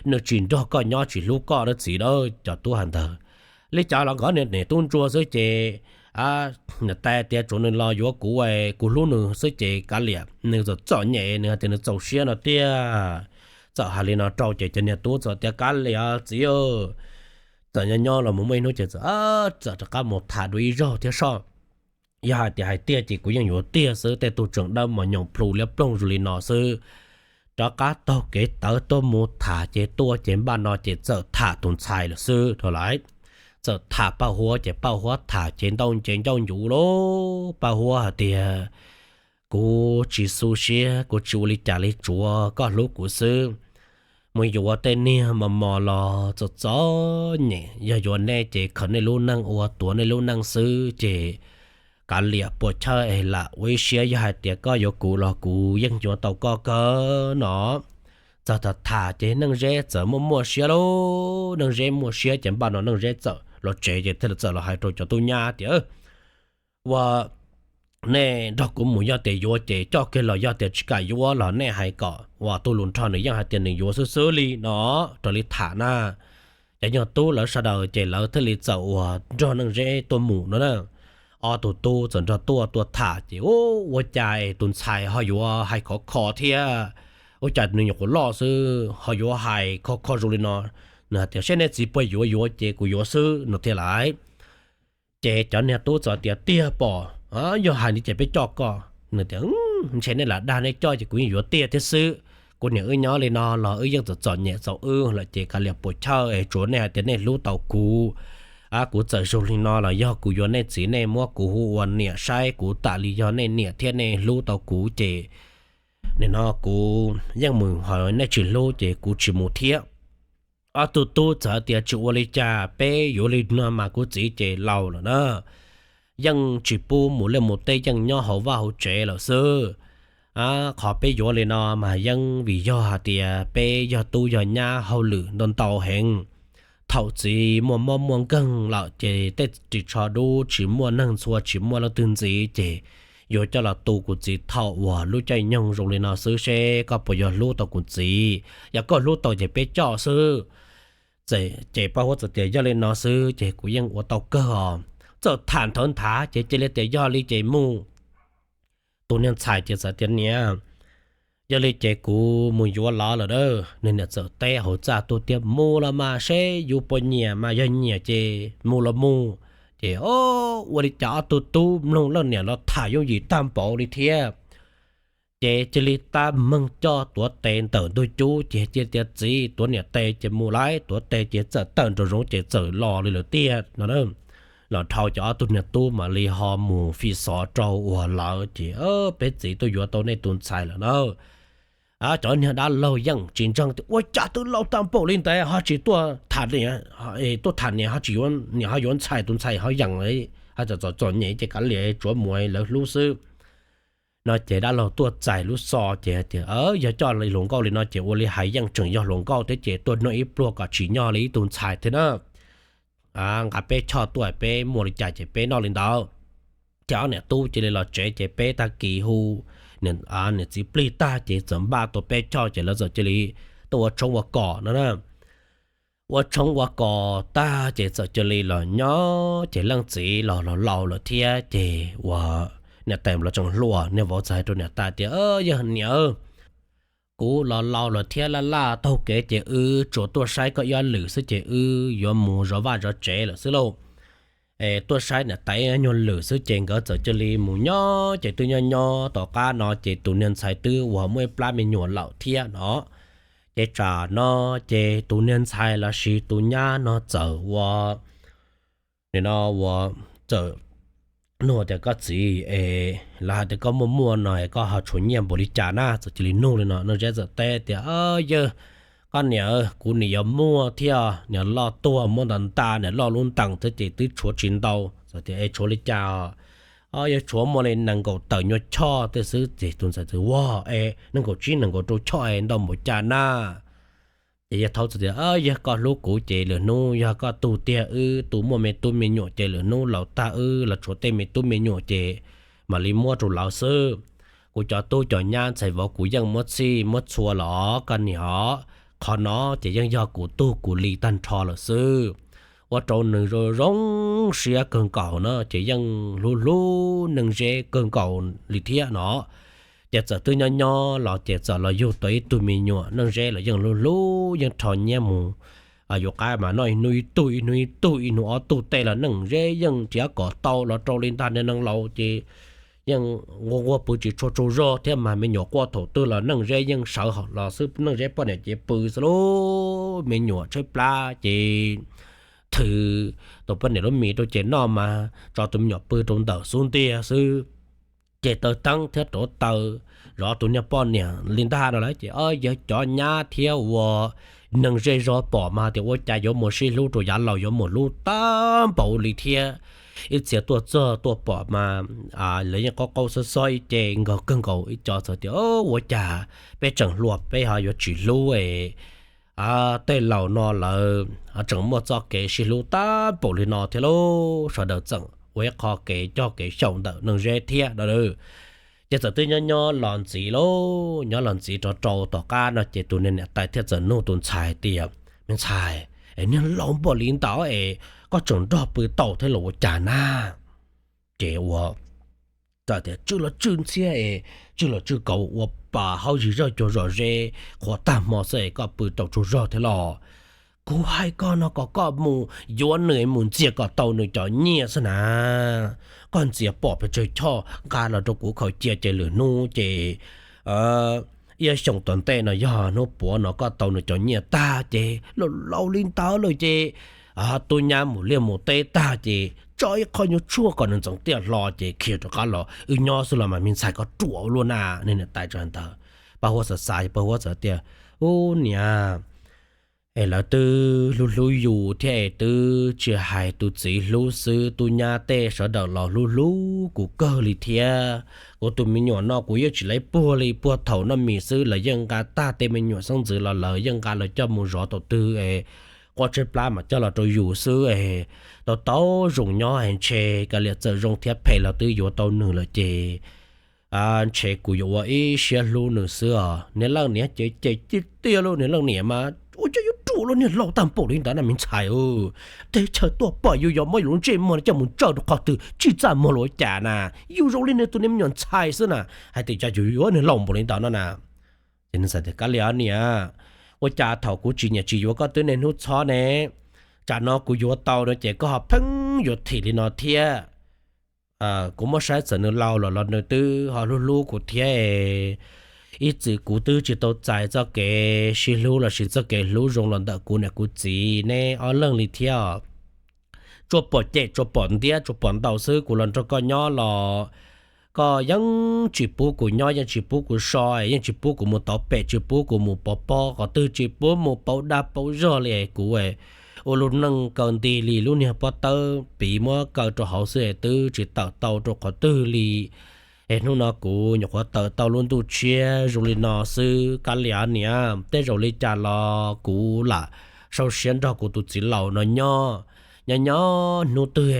nws tsis nrog koj nyob tsis hlub koj na txiv na. Cov tub hais ntawd, li cas los nkawd niam tub ntsuag xwb ces niam tais tias tsuav nws los yuav kuv, kuv hlub nws xwb ces kav liam, nws txom txom nyem nws hais tias nws txaus siab no tiag. Txawm hais li no rau ces cov niag tub txawm tias kav liam txiv, txawm nyob nyob los mus muaj ib hnub ces txawm, txawm rov qab mus tham dua ib zaug thiab soj. Yog hais tias hais tiag ces kuv yeej yuav tiag xwb, tej tug tseem dawb mos nyoos plhu liab ploog zoo li no xwb. Rov qab taug kev tawv tuaj mus tham ces tuaj ces npaj no ces txawm tham tus ntxhais lawm xwb rau lawm. Txawm tham Paj Huab ces Paj Huab tham ces ntau nce ncauj ncuv lauj. Paj Huab hais tias kuv tsis xu siab, kuv tsis ua li cas li, tsuav koj hlub kuv xwb. Mus yuav tej niag mos mos los txom txom nyem, yog yuav nej ces khaws nej lub neej ua tuav nej lub neej xwb ces kav liam puas chawj es lam ua ib siab, yog hais tias koj yuav kuv los kuv yeej yuav tau koj kawg no. Txog tham tham ces Neej Zeb txawm muaj muaj siab lauj, Neej Zeb muaj siab ces npaj no Neej Zeb txawm los tsev ces thiaj txawm los hais rau cov tub nyab tias, ua nej nrog kuv mus, yog tias yuav ces coj kiag los, yog tias tsis kam yuav los nej hais kom uas tus hluas nraug nws yeej hais tias nws yuav xwb xwb li no. Raws li tham na, cov nyuag tub lawv sawv daws ces lawv thiaj li txawm uas nrog Neej Zeb tuaj mus no na. Ob tug tub txawm nrog tuaj tuaj tham ces, ua cas es tus ntxhais ho yuav hais khov kho thiab, ua cas nws nyuam qhuav loj xwb ho yuav hais khov kho zoo li no. Nws hais tias seb nej txiv puas yuav, yuav ces kuv yuav xwb no thiab lawm. Ces cov niag tub txawm tias tiag pom, yog hais li ces peb coj koj. Nws tias ntshe nej lam dag, nej coj ces kuv yeej yuav tiag thiab xwb. Kuv niam wb nyob li no los wb yeej txom txom nyem txaus wb lawm ces kav liam puas chawj es tsuav nej hais tias nej hlub tau kuv. Kuv txawm zoo li no los yog kuv yuav nej txiv, nej muab kuv hu ua niam saib kuv tam li yog nej niam thiab nej hlub tau kuv ces nim no kuv yeej mus, ho nej tsis hlub ces kuv tsis mus thiab. Ob tug tub txawm tias tsis ua li cas, peb yuav li no mas kuv txiv ces laus lawm na, yeej tsis pub mus liaj mus teb, yeej nyob hauv vaj hauv tsev lawm xwb. Qhov peb yuav li no mas yeej vim yog hais tias peb yog tub yog nyab hauj lwm ntau ntau heev. Thaum txiv muaj mob muaj nkeeg lawm ces tej ris tsho dub tsis muaj neeg ntxhua, tsis muaj leej twg ntxiv ces yuav coj los tu kuv txiv thaum uas lub caij nyoog zoo li no xwb, seb koj puas yog hlub tau kuv txiv. Yog koj hlub tau ces peb coj xwb. Ces Paj Huab txawm tias yog li no xwb ces kuv yeej ua tau kawg os. Txawm tham nthawv nthav ces cia li tias yog li ces mus. Tus niag ntxhais ces txawm tias niam, yog li ces kuv mus yuav lawv lawm a. Nws niam txawm teb hauv txaj tuaj tias mus los mas seb yus puas nyiam, mas yog nyiam ces mus los mus. Ces ua li cas ob tug tub mloog leej niam los tham yooj yim tag npaum li thiab. Ces cia li tab meeg coj tuav tes ntawm ntug cub ces cia li tias txiv, tuav niam tes ces mus lauj. Tuav tes ces txawm tawm nraum zoov ces txawm los li lawm tiag no. Los dhau ces ob tug niag tub mam li ho mus fi xov rau uas lawv ces peb txiv tuaj yuav tau nej tus ntxhais lawm na. Cov niag dab laug yeej tsis ntseeg tias ua cas twb laus tag npaum li ntawd ho tsis tuaj tham, tuaj tham niam ho tsis yuav, niam ho yuav ntxhais, tus ntxhais ho yeem, ho txom txom nyem ces kav liam tsuav mus lawv hlub xwb no. Ces dab laug tuaj txais lub xov ces tias yog coj li hluas nkauj li no ces ua li hais yeej tseem yog hluas nkauj thiab ces tuaj noj ib pluag kom tsim nyog li ib tug ntxhais thiab na. Nqa peb choj tuaj, peb muaj li cas ces peb noj li ntawd. Ces ob niam tub cia li los tsev ces peb tag kis hu niam txiv plig tag ces txawm npaj tau peb choj ces lawv txawm cia li tuaj ua tshoob ua kos no na. Ua tshoob ua kos tag ces txawm cia li los nyob ces leej txiv los los laus lawm thiab ces uas niam tais los tseem hluas, niag vauv txawm hais rau niam tais tias yog niam, kuv los laus lawm thiab laj laj taug kev ces wb tsuas tuaj saib koj ib ob lwm xwb ces wb yuav mus zov vaj zov tsev lawm xwb lauj. Tuaj saib niam tais ib nyuag lwm xwb ces nkawd txawm cia li mus nyob ces twb nyob nyob tom qab no ces tus niag ntxhais twb uas muaj ib plab me nyuam lawm thiab no. Ces tsam no ces tus niag ntxhais lossis tus nyab no txawm ua, nim no ua txawm nug tias, Koj txiv es, lawv hais tias koj muaj muaj no es koj ho tshuav nyiaj npaum li cas na? Txawm cia li nug li no, Neej Zeb txawm teb tias, Yawg, koj niam, kuv nim yuav muaj thiab, nim loj tuag muab nta nta, nim loj lub ntees thiab ces twb tshuav tsis ntau. Txawm tias, Es tshuav li cas? Yawg, tshuav muaj li nees nkaum tawm nyuag choj tej xwb. Ces tus ntxhais txawm, Ua, es nees nkaum tsib nees nkaum rau choj es ntau npaum cas na? Ces yawg thaub txawm tias, Yawg, koj hlub kuv ces lwm hnub yog koj tu tiag, wb tu muaj me tub me nyuam ces lwm hnub laus tag wb los tshuav tej me tub me nyuam ces mam li muab rau lawv xwb. Kuv cov tub cov nyab ntxhais vauv kuv yeej muab txhij muab txhua los koj niam os. Qhov no ces yeej yog kuv tug kuv li tag nrho lawm xwb. Ua rau nws zoo zoo siab kawg nkaus na, ces yeej hlub hlub Neej Zeb kawg nkaus li thiab no. Ces txawm twb nyob nyob los ces txawm los yug tau ib tug me nyuam. Neej Zeb los yeej hlub hlub, yeej rho nyiaj mus yuav qab mas noj ib hnub ib tug, ib hnub ib tug, ib hnub ob tug tej los Neej Zeb yeej nrhiav kom tau los rau li ntag. Niag neeg laus ces yeej nquag nquag pw tsis tshua tsaug zog thiab mas me nyuam quaj thaum twg los Neej Zeb yeej sawv hauv los xwb, Neej Zeb poj niam ces pw xwb lauj. Me nyuam tshaib plab ces thwm tus poj niam lub mis rau ces noj mas tso tus me nyuam pw rau ntawm xub ntiag xwb. Ces taws teeb thiab rauv taws zov tus niag poj niam li ntag no lawm. Ces yawg cov nyab thiab ua Neej Zeb zov pom mas tias ua cas yuav mus sib hlub rau yav laus yuav mus hlub tag npaum li thiab. Ib txhia tuaj txog tuaj pom mas lawv yeej qaub qaub xob xob ib ce nkaus kawg nkaus. Ib co txawm tias, Ua cas peb tseem hluas peb ho yuav tsis hlub es tej laus no lawv tseem muaj txoj kev sib hlub tag npaum li no thiab lauj. Sawv daws txawm ua ib qho kev cog kev xyaum ntawm Neej Zeb thiab no. Ces txawm twb nyob nyob los ntxiv lauj, nyob los ntxiv rau rau tom qab no ces tus niag niam tais thiaj txawm nug tus ntxhais tias, Me ntxhais, es niag laus npaum li ntawd es koj tseem nrog pw tau thiab los ua cas na? Ces ua tias, Tsw los tsw ntxhiab es tsw los tsw kauv ua pas haub zig zawg cuag zom zeb qhuav tag hmo xwb es koj pw tau tsaug zog thiab los? Kuv hais koj no kom koj mus yuav nws mus ntxias kom tau nws cov nyiaj xwb na. Koj ntxias pom pes tsawg choj nqa los rau kuv khaws cia ces lwm hnub ces ib xyoos tom ntej no yog hnub puav no koj tau nws cov nyiaj tag ces laus laus li ntawd lawm ces tub nyab mus liaj mus teb tag ces tso ib qho nyuag tshuaj kom nws ntxeev tiaj hlo ces khiav rov qab los wb nyob xwb los mas me ntxhais koj ruam ua luaj na. Niag niam tais tsa ntawd, Paj Huab xav xav, Paj Huab txawm tias, Ub niam, es lawv twb hlub hlub yus thiab es twb tsis hais tus txiv hlub xwb, tub nyab tej sawv daws los hlub hlub kuv kawg li thiab. Kuv tus me nyuam no kuv yeej tsis laib puag li, puag thaum noj mis xwb lawv yeej nqa tag tej me nyuam xeeb ntxwv los lawv yeej nqa lawv coj mus zov thaum twg es quaj tshaib plab mas coj los rau yus xwb es tau tau zoo nyob es ntshe kav liam txawm zoo thiab phem los twb yuav tau nws lawm ces ntshe kuv yuav ua ib siab hlub nws xwb os. Niag leej niam ces cem tiag tiag lauj, niag leej niam mas ua cas yuav ruam luaj, niag laus tag npaum li ntawd na me ntxhais. Teb chaws tuaj pom yus yog muab yus lub ntsej muag coj mus tsawj rau qhov twg, tsis txaj muag los ua cas na. Yus zoo li niag tus niag me nyuam ntxhais xwb na, hais tias cas yus yuav niag laus npaum li ntawd no na. Ces nws txawm tias, Kav liam niam, ua cas thaum kuv tsis nyiam tsis yuav koj twb niaj hnub txhob ne, tsam no kuv yuav tau no ces koj ho pheej yuav thim li no thiab. Kuv muab saib txawm nws laus lawm los nws twb ho hlub hlub kuv thiab. Ib txwm kuv twb tsis tau txais txoj kev sib hlub lossis txoj kev hlub zoo los ntawm kuv niam kuv txiv neb ob leeg li thiab. Tsuas pom cem tsuas pom ntiab tsuas pom ntaus xwb, kuv los nrog koj nyob los koj yeej tsis pub kuv nyob yeej tsis pub kuv so, yeej tsis pub kuv mus tauv pem, tsis pub kuv mus pov pob qhov twg, tsis pub mus pauv dab pauv zog li. Kuv ua lub neej kaw nti li lub niag pob tawb piv muab kaw rau hauv xwb es twb tsis tawm tau rau qhov twg li. Es hnub no kuv nyuam qhuav tawm tau lub ntuj tshiab zoo li no xwb, kav liam niam, tej zaum li cas los kuv lam sau siab nrog kuv tus txiv laus no nyob. Nyob nyob hnub twg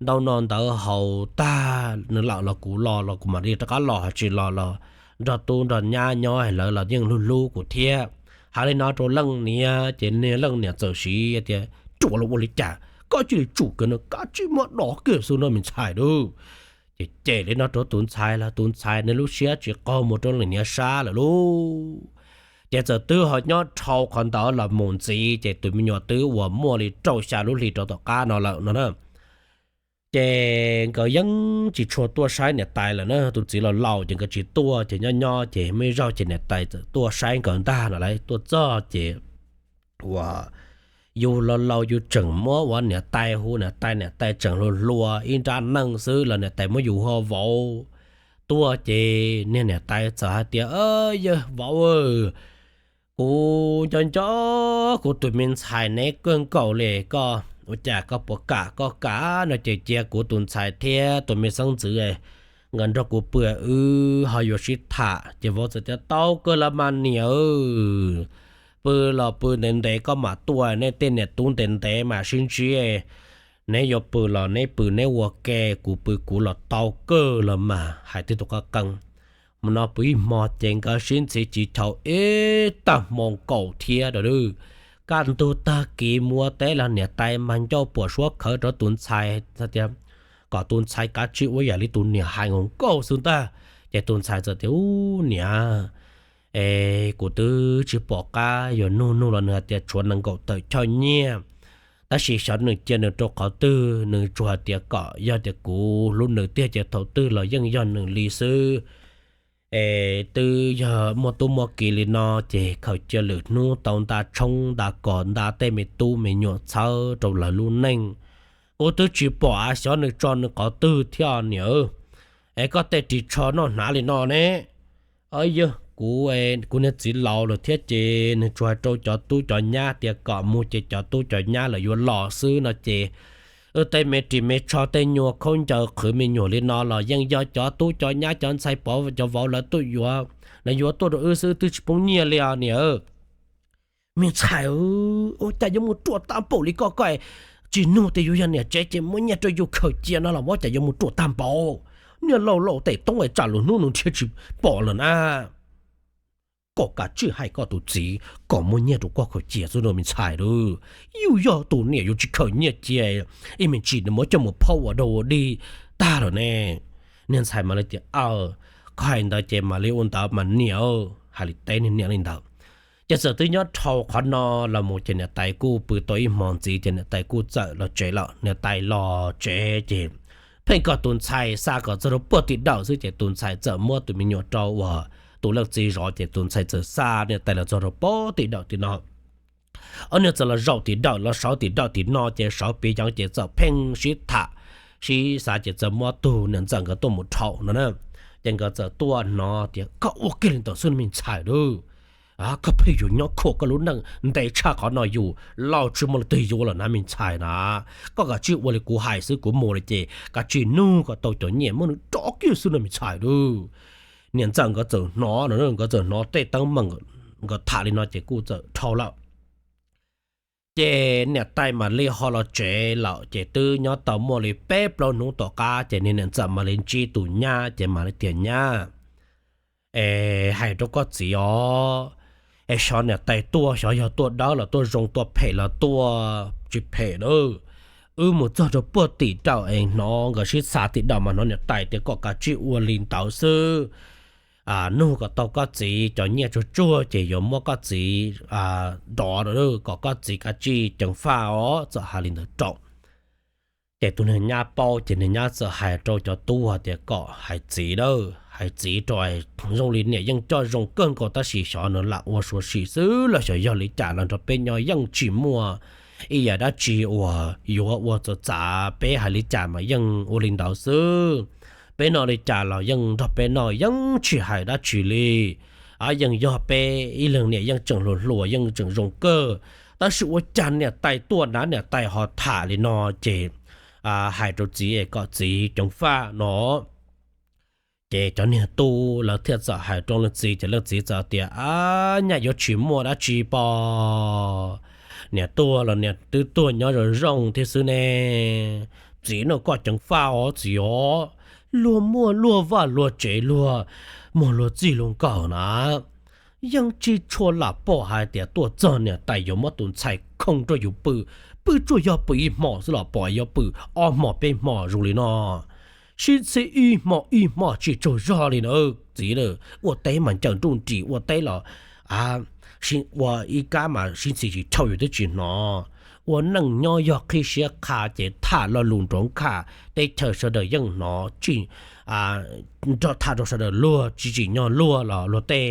ntau no ntawd haus tag nws lawm los kuv los los kuv mam li rov qab los, ho tsis los los nrog tub nrog nyab nyob, lawv los yeej hlub hlub kuv thiab. Hais li no rau leej niam ces niag leej niam txawm siv tias, Ruam los ua li cas, koj cia li tsum kiag no, koj tsis muab do kiag xwb no me ntxhais lauj. Ces cem li no rau tus ntxhais los tus ntxhais nws lub siab tsis qaug mus rau leej niam sab lawm lauj. Ces txawm twb ho nyob dhau qhov ntawd los mus ntxiv ces tus me nyuam twb uas muaj li rau xya lub hli rau tom qab no lawm no na. Ces nkawd yeej tsis tshua tuaj saib niam tais lawm na, tus txiv laus laus ces nkawd tsis tuaj, ces nyob nyob ces muaj ib zaug ces niam tais txawm tuaj saib nkawd ntag no lauj. Tuaj txog ces uas yus laus laus yus tseem muab ua niam tais hu niam tais, niam tais tseem hluas hluas ib nrab neej xwb los niam tais muab yus hu vauv tuaj ces niag niam tais txawm hais tias, Yawg vauv, kuv nco nco kuv tus me ntxhais neb kawg nkaus li, koj ua cas koj puas kam? Koj kam no ces cia kuv tus ntxhais thiab tus me xeeb ntxwv nkawd nrog kuv pw, wb ho yuav sib tham. Ces vauv txawm tias, Tau kawg los mas niam, pw los pw ntev ntev koj mam tuaj, nej tej niam tub ntev ntev mas sib ntsib. Neb yuav pw los neb pw neb ua ke, kuv pw kuv los tau kawg los mas. Hais twb tus qab qees, hmo no pw ib hmo ces nkawd sib ntxhi tsis thaum ib tag hmo nkaus thiab. Kaj ntug tag kis mus ua teb los niam tais mas ncauj puam suab khawv rau tus ntxhais tias kom tus ntxhais kav tsij ua yam li tus niam hais nkaus nkaus xwb ntag. Ces tus ntxhais txawm tias, Ub niam, es kuv twb tsis pom qab yuav nug nug los nws hais tias tshuav nees nkaum tawm choj nyiaj, tab sis xyov nws cia nws rau qhov twg, nws tsuas hais tias kom yog tias kuv hlub nws tiag ces thaum twg los yeej yog nws li xwb. Es twb yog muaj tub muaj ki li no ces khaws cia lwm hnub tau nta tshoob nta kos nta tej me tub me nyuam txhawb rau lawv lub neej. Kuv twb tsis pom av xyov nws tso nws qhov twg thiab niam. Es koj tej ris tsho noj hnav li no ne? Yog kuv, kuv niag txiv laus lawm thiab ces nws tsuas hais rau cov tub cov nyab tias kom mus ces cov tub cov nyab lawv yuav los xwb no ces wb tej me ris me tsho tej nyuag khaub ncaws qhwv me nyuam li no los yeej yog cov tub cov nyab cov ntxhais pov cov vauv lawv tuaj yuav, lawv yuav tuaj rau wb xwb twb tsis poob nyiaj li os niam. Me ntxhais, ua cas yuav mus ruam tag npaum li koj, koj tsis nug tias yus yog niam tsev ces muab nyiaj rau yus khaws cia no los ua cas yuav mus ruam tag npaum? Niag laus laus tes toob es tsam lwm hnub nws nrhiav tsis pom lawm na. Koj kav tsij hais koj tus txiv kom muab nyiaj rau koj khaws cia xwb no me ntxhais lauj. Yus yog tus niam yus tsis khaws nyiaj cia, ib me ntsis nws muab coj mus phauj ua dog ua dig tag lawm ne. Niag ntxhais mam li tias, Aw, koj hais ntawd ces mam li ua ntawd mas niam. Hais li teb niag niam li ntawd. Ces txawm twb nyob dhau qhov no los mus ces niam tais kuj pw tau ib hmo ntxiv ces niam tais kuj txawm los tsev lawm. Niam tais los tsev ces pheej kom tus ntxhais xa kom txog rau puag tim dawm xwb ces tus ntxhais txawm muab tus me nyuam rau uas tus leej txiv zov ces tus ntxhais txawm xa niam tais los txog rau puag tim dawm tim no. Ob niag txawm los zaum tim dawm los sawv tim dawm tim no ces sawv piv yeev ces txawm pheej sib tham sib xav ces txawm muab tug niam ntxawm nkawd tuaj mus dhau no na. Ces nkawd txawm tuaj hnov tias, Koj ua kiag li ntawd xwb me ntxhais lauj. Koj pheej yuav nyob khuam koj lub neej ntev tshaj qhov no yus laus tsis muaj leej twg yuav lawm na me ntxhais na. Koj kav tsij ua li kuv hais xwb, kuv mus lawm ces kav tsij nug kom tau cov nyiaj muab nws rov kiag xwb no me ntxhais lauj. Niam ntxawm nkawd txawm hnov no, nkawd txawm hnov tej teeb meem nkawd tham li no ces kuj txawm dhau lawm. Ces niam tais mam li ho los tsev lawm ces twb nyob tau muaj li peb plaub hnub tom qab ces niag niam ntxawm mam li ntsib tus nyab ces mam li tias, Nyab, es hais rau koj txiv os, es xyov niam tais tuaj, xyov yog tuaj dawb los tuaj zoo, tuaj phem los tuaj tsis phem lawm. Wb mus txog rau puag tim dawm es hnov nkawd sib xav tim dawm mas hnov niam tais tias kom kav tsij ua li ntawd xwb. Nug kom tau koj txiv cov nyiaj tsuag tsuag ces yuav muab koj txiv nrov kom koj txiv kav tsij ceev faj os, txawm hais li ntawd rau. Ces tus niag nyab paub ces niag nyab txawm hais rau cov tub hais tias kom hais txiv lawm, hais txiv rau, zoo li niam yeej coj zoo kawg nkaus tab sis xyov nws lam ua suav sim xwb los xyov yog li cas los nrog peb nyob yeej tsis muaj ib yam dab tsi uas yuav ua txawv txav, peb hais li cas mas yeej ua li ntawd xwb. Peb noj li cas los yeej nrog peb noj yeej tsis hais dab tsi li. Yeej yog peb ib leeg niam yeej tseem hluas hluas yeej tseem zoo kawg, tab sis ua cas niam tais tuaj na niam tais ho tham li no ces hais rau txiv kom txiv ceev faj no. Ces cov niag tub lawv thiaj txawm hais rau leej txiv ces leej txiv txawm tias, Ab, nyaj yuav tsis muaj dab tsi pom, niam tuag los niam twb tuag nyob zoo zoo thiab xwb ne. Txiv no koj ceev faj os txiv os, luag muaj luag vaj luag tsev, luag muaj luag txij luag nkawm na. Yeej tsis tshua lam pom hais tias tuaj txog niam tais yuav muab tus ntxhais khooj rau yus pw, pw tsuas yog pw ib hmo xwb los pom yuav pw ob hmo peb hmo zoo li no. Sib ntxhi ib hmo ib hmo tsis tsaug zog li na. Txiv, ua teb mas ncaws nruj nris, ua teb los ua ib kab mas sib ntxhi tsis tshua yus twb tsis hnov. Ua neej nyob yog qhib siab qha ces tham lo lus nrov nkhaj teb chaws sawv daws yeej hnov, nrog tham rau sawv daws luag tsis tsim nyog luag los luag tej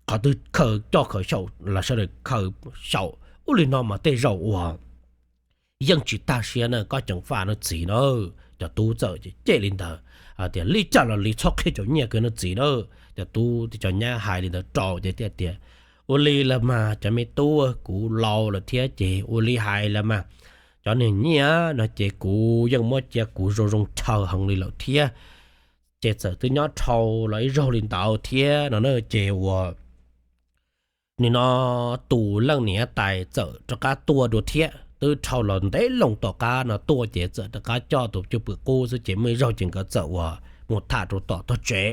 qhov twg khaws coj khaws xyaum los sawv daws khaws xyaum Ua li no mas tej zaum uas yeej tsis tag siab na, koj ceev faj nawb txiv na. Cov tub txawm cem li ntawd tias, Li cas los li, txhob qhia cov nyiaj kiag nawb txiv na. Cov tub thiab cov nyab hais li ntawd rau ces thiaj tias, Ua li los mas cov me tub, kuv laus lawm thiab ces ua li hais los mas, cov niag nyiaj no ces kuv yeej muab cia kuv zoo zoo chaw heev li lawm thiab. Ces txawm twb nyob dhau los ib zaug li ntawd thiab no na ces uas nim no tus leej niam tais txawm rov qab tuaj dua thiab, twb dhau los ntev loo tom qab no tuaj ces txawm rov qab coj tus cwj pwm qub xwb ces muaj ib zaug ces nkawd txawm uas mus tham rau tom tog tsev.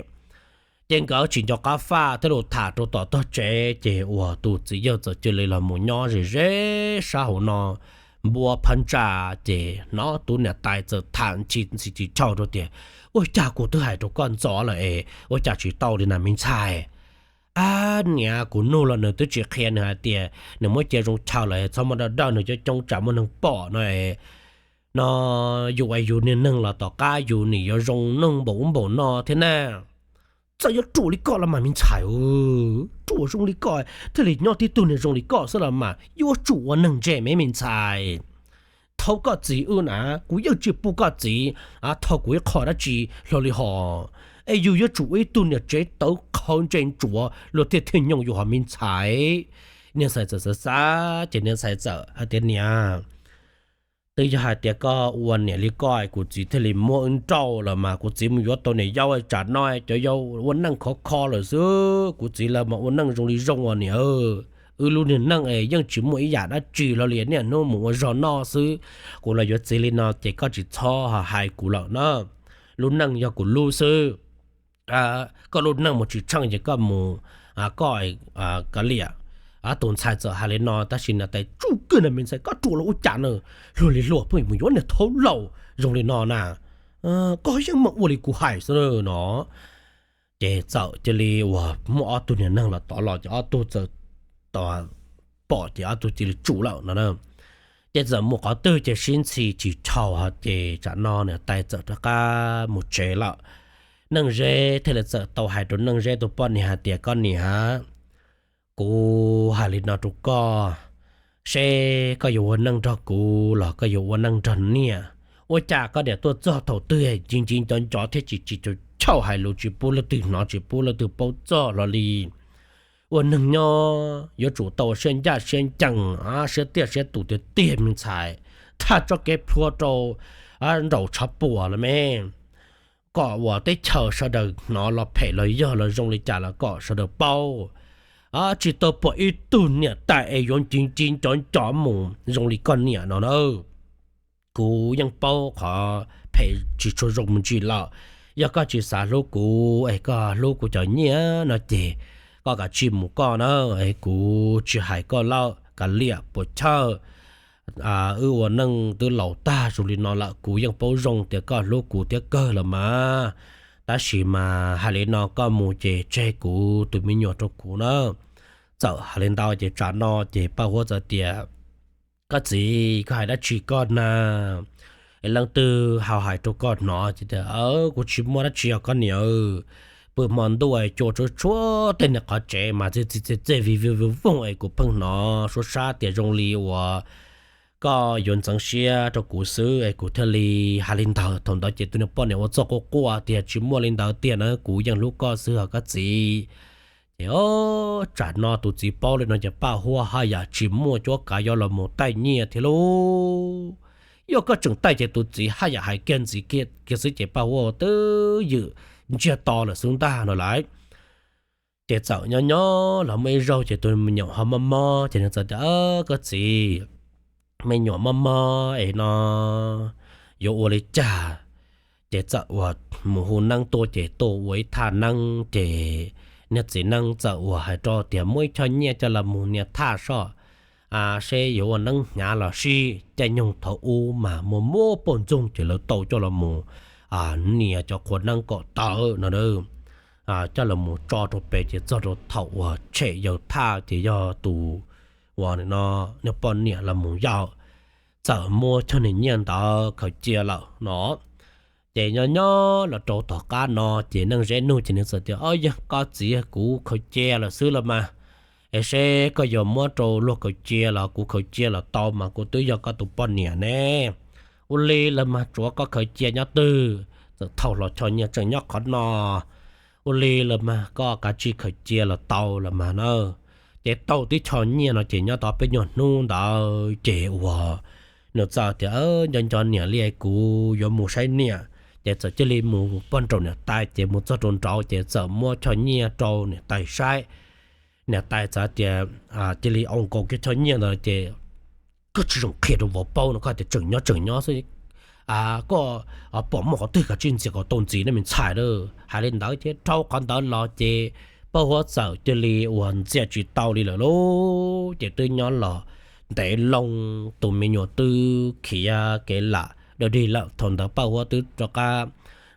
Ces nkawd tsis nco qab faj thiab los tham rau tom tog tsev ces uas tus txiv yawg txawm cia li los mus nyob ze ze sab hauv no npua phab ntsa. Ces hnov tus niam tais txawm tham ntxhi ntxhi tsis tshau rau tias, Ua cas kuv twb hais rau koj ntxov lawm es ua cas tsis tau li na me ntxhais? Ab niam, kuv nug los nws twb tsis qhia, nws hais tias nws muab cia zoo chaw lawm txhob muab dawj dawj nws coob coob tsam muaj neeg pom no no, yus es yus niag neeg los tom qab yus nim yuav zoo neeg npaum ub npaum no thiab na. Txawm yuav ruam li koj los mas me ntxhais, ruam zoo li koj thiaj li nyob tib tug niag zoo li koj xwb los mas yuav tsum ua neeg ntse me me ntxhais. Thaum koj txiv wb na, kuv yeej tsis pub koj txiv thaum kuv ib qho dab tsi hlo li hos. Es yus yuav tsum ua ib tug niag tsev tawv qhawv ntse ntsuav luag thiaj thiaj nyoog yus hos me ntxhais. Niag ntxhais txawm xav xav ces niag ntxhais txawm hais tias, Niam, twb yog hais tias koj ua niam li koj kuv txiv thiaj li muab wb nrauj los mas, kuv txiv mus yuav tau niam yau tsam no cov yau ua neej khov kho lawm xwb, kuv txiv lawv mas ua neej zoo li zoo os niam. Wb lub niag neej es yeej tsis muaj ib yam dab tsi hlo li, niaj hnub mus ua zog noj xwb. Kuv los yuav txiv li no ces koj tsis txhob hais kuv lawm na. Lub neej yog kuv lub xwb. Koj lub neej mus tsis tsheej ces koj mus, koj, kav liam. Tus ntxhais txawm hais li no tab sis niam tais tsuj kiag na, Me ntxhais, koj ruam los ua cas na, luag li luag pheej mus yuav niag thaub laus zoo li no na, koj yeej meem ua li kuv hais xwb no. Ces txawm cia li uas muaj ob tug niag neeg los tod los ces ob tug txawm pom ces ob tug cia li tsum lawm no. Ces txawm mus qhov twg ces sib ntxhi tsis tshau hos ces tsam no niam tais txawm rov qab mus tsev lawm. Neej Zeb thiaj li txawm tau hais rau Neej Zeb tus poj niam hais tias, Koj niam, kuv hais li no rau koj, seb koj yuav ua neej nrog kuv los koj yuav ua neej nrog niam. Ua cas koj niam tuaj txog thaum twg ncig ncig nco nco thiab tsis tsis tshau hais lus, tsis pub leej twg hnov tsis pub leej twg paub txog hlo li. Ua neeg nyob yuav tsum tau siab ncaj siab ncees, siab tiaj siab tus tiag tiag me ntxhais, thaj tsob kev plhuav rau nraum tshav puam los me, kom uas teb chaws sawv daws hnov los phem los yog los zoo li cas los kom sawv daws paub. Tsis tau pom ib tug niam tais es yuav ncig ncig nco nco mus zoo li koj niam no na. Kuv yeej paub qhov phem tsis tshua zoo me ntsis lawm. Yog koj tsis xav hlub kuv es koj hlub kuv cov nyiaj no ces koj kav tsij mus koj na, es kuv tsis hais koj lawm, kav liam puas chawj. Wb ua neej twb laus tag zoo li no lawm, kuv yeej paub zoo tias koj hlub kuv thiab kawg los mas. Tab sis mas hais li no koj mus ces tseg kuv tus me nyuam rau kuv na. Txawm hais li ntawd ces tsam no ces Paj Huab txawm tias, Koj txiv, koj hais dab tsi koj na? Leej twg ho hais rau koj hnov? Ces tias, Kuv tsis muaj dab tsi os koj niam. Pw hmo ntuj cua tsuag tsuag tej niag qhov tsev mas txi txi txi txi vij vij voog voog es kuv pheej hnov suab sab tias zoo li uas koj yuav ntxeev siab rau kuv xwb es kuv thiaj li hais li ntawd. Thaum ntawd ces tus niag poj niam ua txuj quaj quaj tias, Tsis muaj li ntawd tiag na, kuv yeej hlub koj xwb os koj txiv. Ces tsam no tus txiv paub li no ces Paj Huab haj yam tsis muaj cuab kav yuav los mus taij nyiaj thiab lauj. Yog koj tseem taij ces tus txiv haj yam hais kiag ntxiv kiag xwb ces Paj Huab twb ywm ntsiag to lawm xwb ntag no lawm. Ces txawm nyob nyob los muaj ib zaug ces tus me nyuam ho mob mob ces nws txawm tias, Koj txiv, me nyuam mob mob es no yuav ua li cas? Ces txawm uas mus hu neeb tuaj ces tuaj ua ib thaj neeb ces niag txiv neeb txawm uas hais rau tias, Muab ib choj nyiaj coj los mus nias thaj soj seb yuav ua neeb hnyav los sib. Caij nyoog thaum ub mas muaj muab poj ntxoog ces lawv tau coj los mus nias cov qhua neeb kom tawv no, coj los mus tso rau pem ces txog rau thaum uas tshem yawg thaj ces yog tus uas niag poj niam los mus yawm, txawm muab choj niag nyiaj ntawd khaws cia lawm no. Ces nyob nyob los rau tom qab no ces Neej Zeb nug ces nws txawm tias, Ob yog koj txiv, kuv khaws cia lawm xwb los mas, es seb koj yuav muab rau luag khaws cia los kuv khaws cia los tau mas kuv twb yog koj tus poj niam ne. Ua li los mas tsuav koj khaws cia nyob twg, txawm thaum los choj nyiaj tseem nyob qhov no. Ua li los mas koj kav tsij khaws cia los tau los mas na. Ces tau tib choj nyiaj no ces nyob tau peb nyuag hnub ntawd ces uas nws txawm tias, nco nco niam li kuv yuav mus saib niam. Ces txawm cia li mus pog nraum niam tais, ces mus txog rau nraud ces txawm muab choj nyiaj rau niam tais saib. Niam tais txawm tias, cia li au nkaus kiag choj nyiaj ntawd ces koj tsis zoo qhia rau vauv paub no, koj tias tseem nyob tseem nyob xwb. Koj pom muaj qhov twg koj tsij ntxias kom tau ntxiv ne me ntxhais lauj. Hais li ntawd ces dhau qhov ntawd los ces Paj Huab txawm cia li uas ntxias tsis tau li lawm lauj. Ces twb nyob los ntev loo, tus me nyuam twb khiav kev lam dawb dig lawm. Thaum ntawd Paj Huab twb rov qab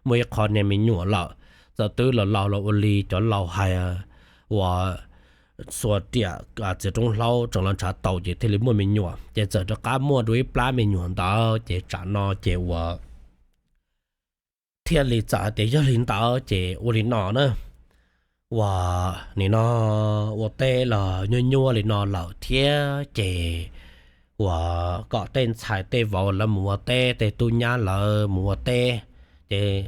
muaj ib qho niag me nyuam lawm. Txawm twb los laus los ua li cov laus hais uas xuas riam txiav roob hlaub tseem los ntshav taus ces thiaj li muaj me nyuam. Ces txawm rov qab muaj dua ib plab me nyuam ntawd ces tsam no ces uas thiaj li txawm hais tias yog li ntawd ces ua li no na, uas nim no ua teb los nyuaj nyuaj li no lawm thiab ces uas kom tej ntxhais tej vauv lawv mus ua teb, tej tub nyab lawv mus ua teb, ces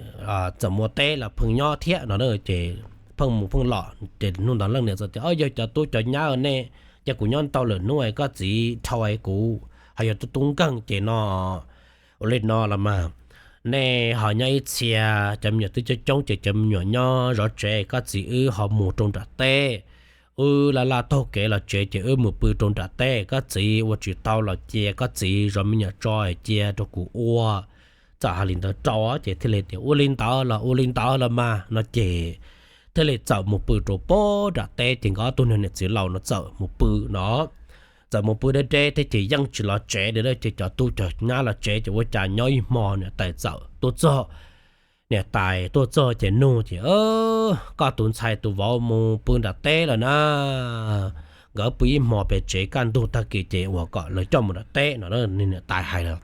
txawm mus ua teb los pheej nyob thiab no ces pheej mus pheej los. Ces hnub ntawd leej niam txawm tias, yog cov tub cov nyab nej, ces kuv nyob ntau lawm hnub es koj txiv dhau es kuv ho yog tub tub nkeeg ces no ua li no los mas nej ho nyob ib txhia, cov me nyuam twb coob coob ces cov me nyuam nyob zov tsev, koj txiv wb ho mus rau nram teb. Wb laj laj taug kev los tsev ces wb mus pw rau nram teb, koj txiv ua tsis tau los cia koj txiv zov me nyuam tso cia rau kuv ua. Txawm hais li ntawd rau ces thiaj li tias ua li ntawd los ua li ntawd los mas no ces thiaj li txawm mus pw rau pem nram teb. Ces nkawd ob tug niag niam txiv laus no txawm mus pw no, txawm mus pw deb deb thiab ces yeej tsis los tsev li. Ces cov tub cov nyab los tsev ces ua cas nyob ib hmo niam tais txawm tuaj txog. Niam tais tuaj txog ces nug ces, koj tus ntxhais tus vauv mus pw nram teb lawm na. Nkawd pw ib hmo pem tsev, kaj ntug tag kis ces uas kom lawv coj mus nram teb no, niam tais hais lawm.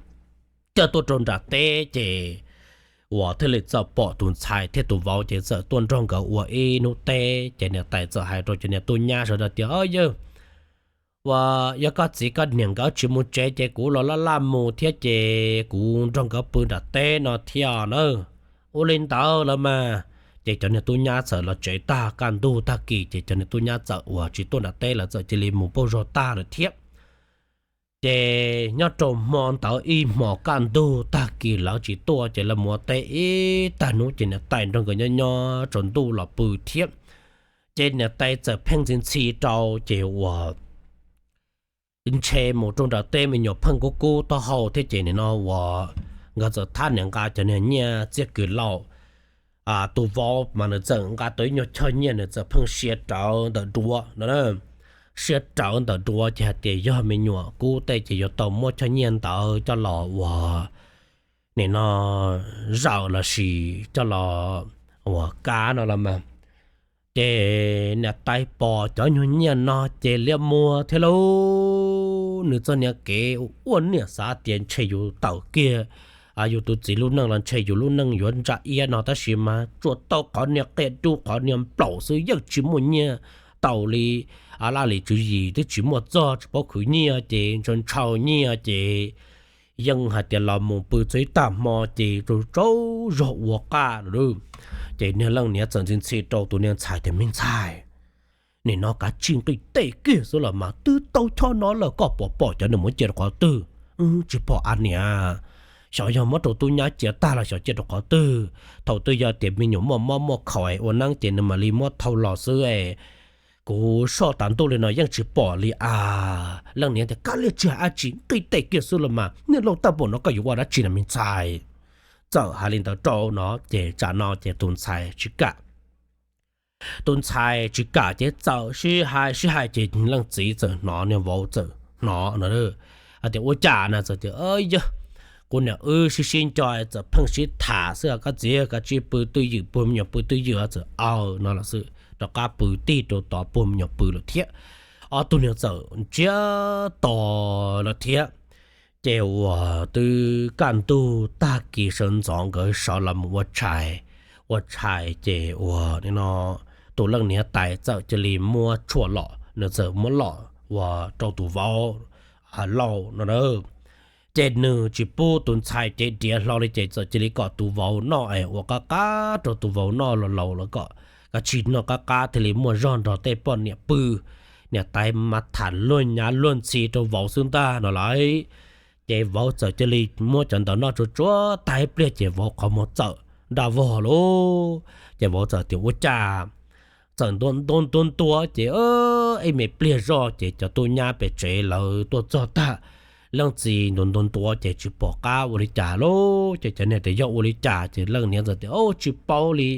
Coj tuaj rau nram teb ces uas thiaj li txawm pom tus ntxhais thiab tus vauv ces txawm tuaj nrog nkawd ua ib hnub teb. Ces niam tais txawm hais rau cov niag tub nyab sawv daws tias, yawg, uas yog koj txiv koj niam nkawd tsis mus tsev ces kuv los laj laj mus thiab ces kuv nrog nkawd pw nram teb no thiab na. Ua li ntawd lawm mas. Ces cov niag tub nyab txawm los tsev tag, kaj ntug tag kis ces cov niag tub nyab txawm uas tsis tuaj nram teb, lawv txawm cia li mus pauj zog tag lawm thiab. Ces nyob rau hmo ntawd ib hmos kaj ntug tag kis lawv tsis tuaj ces lawv mus ua teb ib tag hnub ces niam tais nrog nkawd nyob nyob tsaus ntuj los pw thiab. Ces niam tais txawm pheej ntxhi ntxhi rau ces uas ntshe mus rau nram teb me nyuam pheej kub kub taub hau thiab ces nim no uas nkawd txawm thab niam nqa cov niag nyiaj txiaj kws lauj. Tus vauv mas nws txawm nqa tau ib nyuag choj nyiaj, nws txawm pheej sia rawv ntawm duav no, sia rawv ntawm duav ces hais tias yog me nyuam kub tej ces yuav tau muab choj nyiaj ntawd coj los uas nim no zaum los sis coj los uas kav no los mas. Ces niam tais pom cov nyuag nyiaj no ces liab muag thiab lauj. Nws txoj niag kev ua niam xav tias ntshe yus tawm kiag yus tus txiv lub neej los ntshe yus lub neej yuav ntsa iab no, tab sis mas tsuas tau qhov niag qia dub qhov niag nplaum xwb, yeej tsis muaj nyiaj tau li. Laj lim tswv yim twb tsis muaj txog, tsis paub khwv nyiaj ces ntshaw ntshaw nyiaj ces yeej hais tias los mus pw txog ib tag hmo ces tsaug zog ua qaj lawm. Ces niag leej niam txawm ntxhi ntxhi rau tus niag ntxhais tias, me ntxhais, nim no kav tsij nqis tej kiag xwb los mas, twb tau chob no lawm koj puas pom cov nws muab cia rau qhov twg? Tsis pom a niam. Xyov yog muab rau tub nyab cia tag los xyov cia rau qhov twg. Thaum twg yog tias me nyuam muaj mob muaj khaum ua neeb ces nws mam li muab thau los xwb. Kuv soj tas ntuj li no yeej tsis pom li a. Leej niam tias, kab liaj tsis hais dab tsi, nqis tej kiag xwb los mas, niag laus tag npaum no koj yuav ua dab tsi na me ntxhais? Txawm hais li ntawd rau no ces tsam no ces tus ntxhais tsis kam. Tus ntxhais tsis kam ces txawm sib hais sib hais ces leej txiv txawm hnov, niag vauv txawm hnov no, hais tias, ua cas na? Txawm tias, yog kuv niam wb sib sib nco txawm pheej sib tham xwb, koj txiv kav tsij pw twj ywm, puag me nyuam pw twj ywm. Txawm aw no los xwb, rov qab pw tig rau tod puag me nyuam pw lawm thiab. Ob tug niag txawm ntsiag to lawm thiab. Ces uas twb kaj ntug tag kis sawv ntxov nkawd sawv los mus ua tshais, ua tshais ces uas nim no tus leej niam tais txawm cia li muab tshuaj los nws txawm muab lom ua rau tus vauv lauj no na. Ces nws tsis pub tus ntxhais cev diav hlo li ces txawm cia li kom tus vauv noj es ua qab qab rau tus vauv noj los laus los kom kav tsij noj qab qab thiaj li muaj zog nrog tej poj niam pw. Niam tais mas tham luag nyav luag ntxhi rau vauv xwb ntag no lauj. Ces vauv txawm cia li muab cov ntawd noj tsuag tsuag tag ib pliag ces vauv qhov muag txawm nra vog lauj. Ces vauv txawm tias ua cas txawm ntuav ntuav ntuav ces ib me pliag zoj ces cov tub nyab pem tsev lawv tuaj txog tag, leej txiv ntuav ntuav ntuav ces tsis pom qab ua li cas lauj. Ces cov niag tias yog ua li cas ces leej niam txawm tias tsis paub li,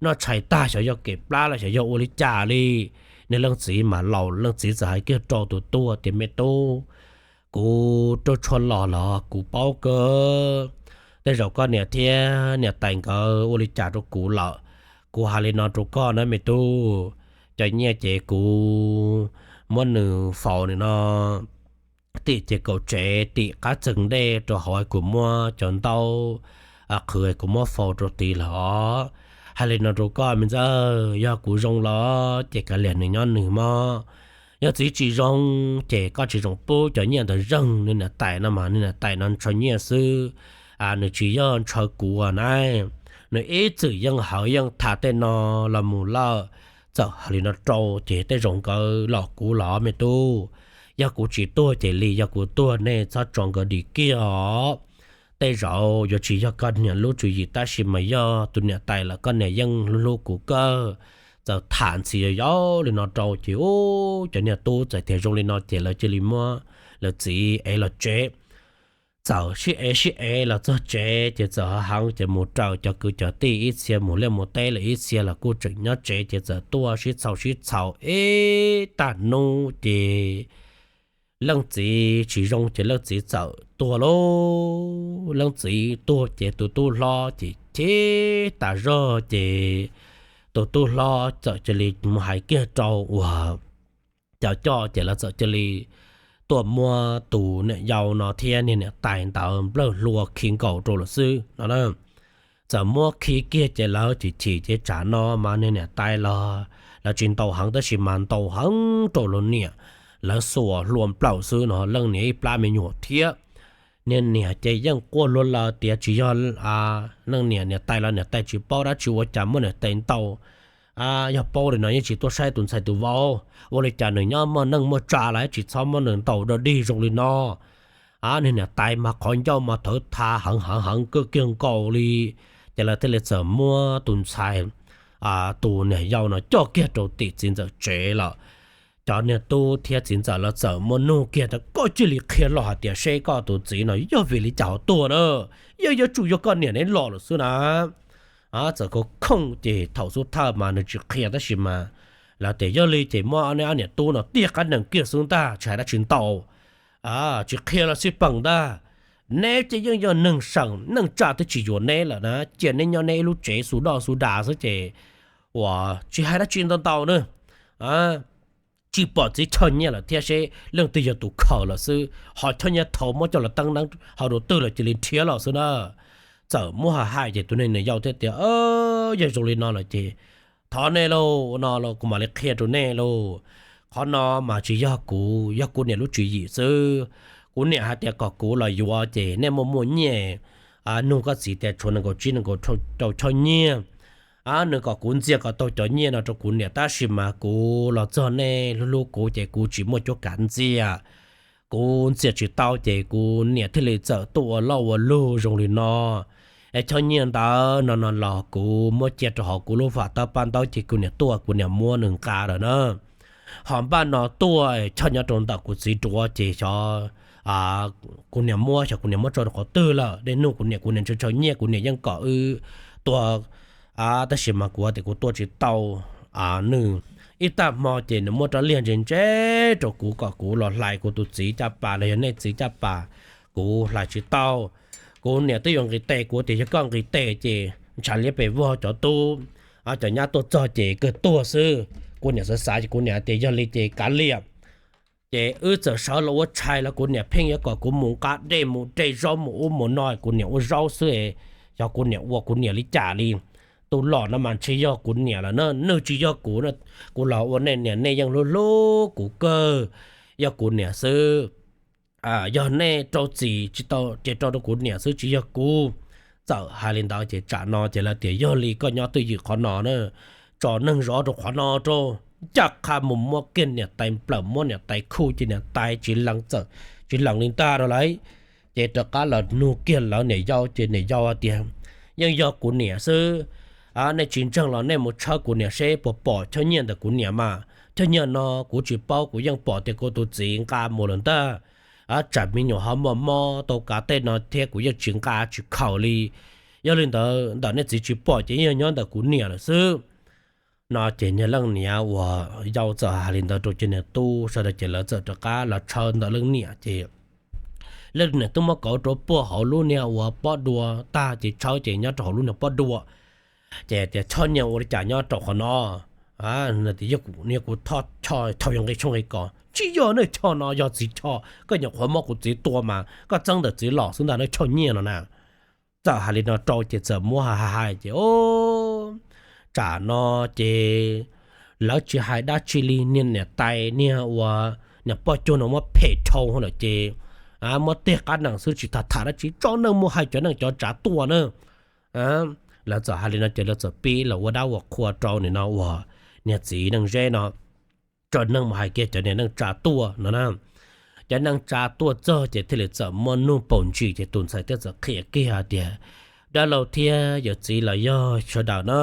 noj tshais tag xyov yog kem plab los xyov yog ua li cas li. Niag leej txiv mas laus leej txiv txawm hais kiag rau tus tub tias me tub, kuv rau tshuaj los los kuv paub kawg. Tej zaum koj niam thiab niam tais nkawd ua li cas rau kuv lawm. Kuv hais li no rau koj na me tub, cov nyiaj ces kuv muab nws faus nim no tim ces kaum tsev tim qab txeeg ntej rau hauv kuv muab cov ntaub qhwv kuv muab faus rau tid lawm os. Hais li no rau koj me ntxawg, yog kuv zoo los ces kav liam nws nyob nws mog. Yog txiv tsis zoo ces koj tsis zoo pub cov nyiaj ntawd zeeg. Niag niam tais no mas niag niam tais no ntshaw nyiaj xwb, nws tsis yog ntshaw kuv na. Nws ib txwm yeej hawv yeej tham tej no los mus lawm. Txawm hais li no rau ces tej zaum nkawd los kuv los me tub. Yog kuv tsis tuag ces li, yog kuv tuag nej txhob tso nkawd dim kiag os. Tej zaum yuav tsis yog koj niam lub tswv yim tab sis mas yog tus niam tais lawm, koj niam yeej hlub hlub kuv kawg. Txawm tham ntxhi yau yau li no rau ces ub, cov niag tub txawm tias zoo li no ces lawv cia li muab lawv txiv ev los tsev. Txawm sib ev sib ev los txog tsev ces txawm ho heev ces mus raws cov kwv cov tij ib txhia, mus liaj mus teb lawm ib txhia los kuj tseem nyob tsev ces txawm tuaj sib txhaum sib txhaum ib tag hnub ces leej txiv tsis zoo ces leej txiv txawm tuag lauj. Leej txiv tuag ces tus tub hlob ces chim tas zog ces tus tub hlob txawm cia li mus hais kiag rau uas cov coj ces lawv txawm cia li tuaj muab tus niam yau no thiab niag niam tais ntawd nplawg hlua khi nkaus rau lawm xwb no. Txawm muab khi kiag ces lawv chim chim ces tsam no mas niag niam tais los lawv tsis ntaus heev tab sis mas ntaus heev rau lawv niam, lawv xuas hlua nplaum xwb no. Leej niam ib plab me nyuam thiab, niag niam ces yeej quaj luag lawm tias tsis yog leej niam niam tais los niam tais tsis paub dab tsi ua cas muab niam tais ntaus. Yog paub li no yeej tsis tuaj saib tus ntxhais tus vauv, ua li cas nws nyob muaj neej muaj tsa los tsis txhob muab nws ntaus dog dig zoo li no. Niag niam tais mas qhov ncauj mas thawv tha heev heev heev kawg kiag nkaus li. Ces lawv thiaj li txawm muab tus ntxhais, tus niam yau no coj kiag rau tim txiv ntxawm tsev lawm. Cov niag tub thiab txiv ntxawm lawv txawm muab nug kiag tias koj cia li qhia los hais tias seb koj tus txiv no yog vim li cas ho tuag na, yeej yuav tsum yog koj niam neb los lawm xwb na. Txawm kho khooj ces thaum xub thawj mas nws tsis qhia tab sis mas lawv tias yog li ces muab neb ob niam tub no tiaj qab nees kiag xwb ntag, tsis hais dab tsi ntau. Tsis qhia los xij peem ntag, neb ces yeej yog neeg seem neej tsa twb tsis yuav neb lawm na, cia neb nyob neb ib lub tsev xu doj xu das xwb ces uas tsis hais dab tsi ntau ntau na. Tsis pom txiv choj nyiaj lawm thiab seb leej twg yog tus khaws lawm xwb, ho choj nyiaj thaum muab coj los teeb neeb hauv rau twg lawm cia li nrhiav los xwb na. Txawm muab hais hais ces tus niag niam yau thiaj tias yog zoo li no lawm ces thov nej lauj, no los kuv mam li qhia rau nej lauj. Qhov no mas tsis yog kuv, yog kuv niam lub tswv yim xwb. Kuv niam hais tias kom kuv los yuav ces nej muaj muaj nyiaj, nug koj txiv tias tshuav nees nkaum tsib nees nkaum rau choj nyiaj. Nws kom kuv ntxias kom tau cov nyiaj no rau kuv niam tab sis mas kuv los txog nej hlub hlub kuv ces kuv tsis muaj cuab kav ntxias. Kuv ntxias tsis tau ces kuv niam thiaj li txawm tuaj ua loj ua lug zoo li no. Es choj nyiaj ntawd no no los kuv muab cia rau hauv kuv lub fam tab paj ntaub ces kuv niam tuaj kuv niam muab nws nqa lawm na. Ho npaj no tuaj choj nyob rau ntawm kuv txiv duav ces xyov kuv niam muab, xyov kuv niam muab tso rau qhov twg lawm. Nej nug kuv niam, kuv niam ntshaw ntshaw nyiaj, kuv niam yeej kom wb tuaj, tab sis mas kuv tias kuv tuaj tsis tau. Nws ib tag hmo ces nws muab rab liag ntse ntse rau kuv kom kuv los hlais kuv tus txiv caj pas los yog nej txiv caj pas, kuv hlais tsis tau. Kuv niam twb yuav nqis tes, kuv tias yog koj nqis tes ces ntshav liab pes vog cov tub, cov nyab tuaj txog ces kawg tuag xwb. Kuv niam xav xav ces kuv niam tias yog li ces kav liam. Ces wb txawm sawv los ua tshais los kuv niam pheej yuav kom kuv mus nqa dej mus de zaub mus ub mus no, kuv niam ua zaub xwb. Xyov kuv niam ua kuv niam li cas li, tus lom no mas tsis yog kuv niam lawm na, nws tsis yog kuv, kuv los ua nej niam nej yeej hlub hlub kuv kawg, yog kuv niam xwb. Yog nej rau txim tsis tau ces rau rau kuv niam xwb tsis yog kuv. Txawm hais li ntawd ces tsam no ces lawv tias yog li koj nyob twj ywm qhov no na, tso neeg zov rau qhov no rau, ncaj qha mus muab kiag niam tais nplawm muab niam tais khuj ces niam tais tsis lees txawm tsis lees li ntag rau lawv. Ces rov qab los nug kiag lawv niam yau ces niam yau tias yeej yog kuv niam xwb. Nej tsis ntseeg los nej mus tshawb kuv niam seb puas pom choj nyiaj ntawm kuv niam mas, choj nyiaj no kuv tsis paub, kuv yeej pom tias kuv tus txiv nqa mus lawm ntag. Tsam me nyuam ho muaj mob tau kav tej no thiab kuv yeej tsis nqa tsis khaws li. Yog li ntawd ntawm nej txiv tsis pom ces yeej yog nyob ntawm kuv niam lawm xwb. No ces niag leej niam uas yau txawm hais li ntawd rau ces niag tub sawv daws ces lawv txawm rov qab los tshawb ntawm leej niam ces leej niam twb muab kauv rau puag hauv lub niag uas pob dua tag ces tshawb ces nyob rau hauv lub niag pob dua. Ces tias choj nyiaj ua li cas nyob rau qhov no? Yog kuv niag kuv thoj choj thau yog nqi tshoob nqi kos, tsis yog nej choj no yog txiv choj, koj nyuam qhuav muab kuv txiv tua mas koj txeeb ntawm txiv los xwb ntag nej choj nyiaj no na. Txawm hais li no rau ces txawm muab hais hais ces tsam no ces lawv tsis hais dab tsi li, niag niam tais niag uas niam poj cuag no muab phem dhau lawm ces muab tig qab nees xwb tsis tham tham dab tsi, tso neeg mus hais cov neej cov tsav tuaj na. Lawv txawm hais li no ces lawv txawm pib los ua dab ua qhua rau nim no uas niag txiv neej zeb no, tso neeg mus hais kiag cov niag neej tsa tuaj no na. Cov neej tsa tuaj txog ces thiaj li txawm muab nug paus ntsis ces tus ntxhais thiaj txawm qhia kiag hais tias dab laug thiab yawm txiv los yog sawv daws na,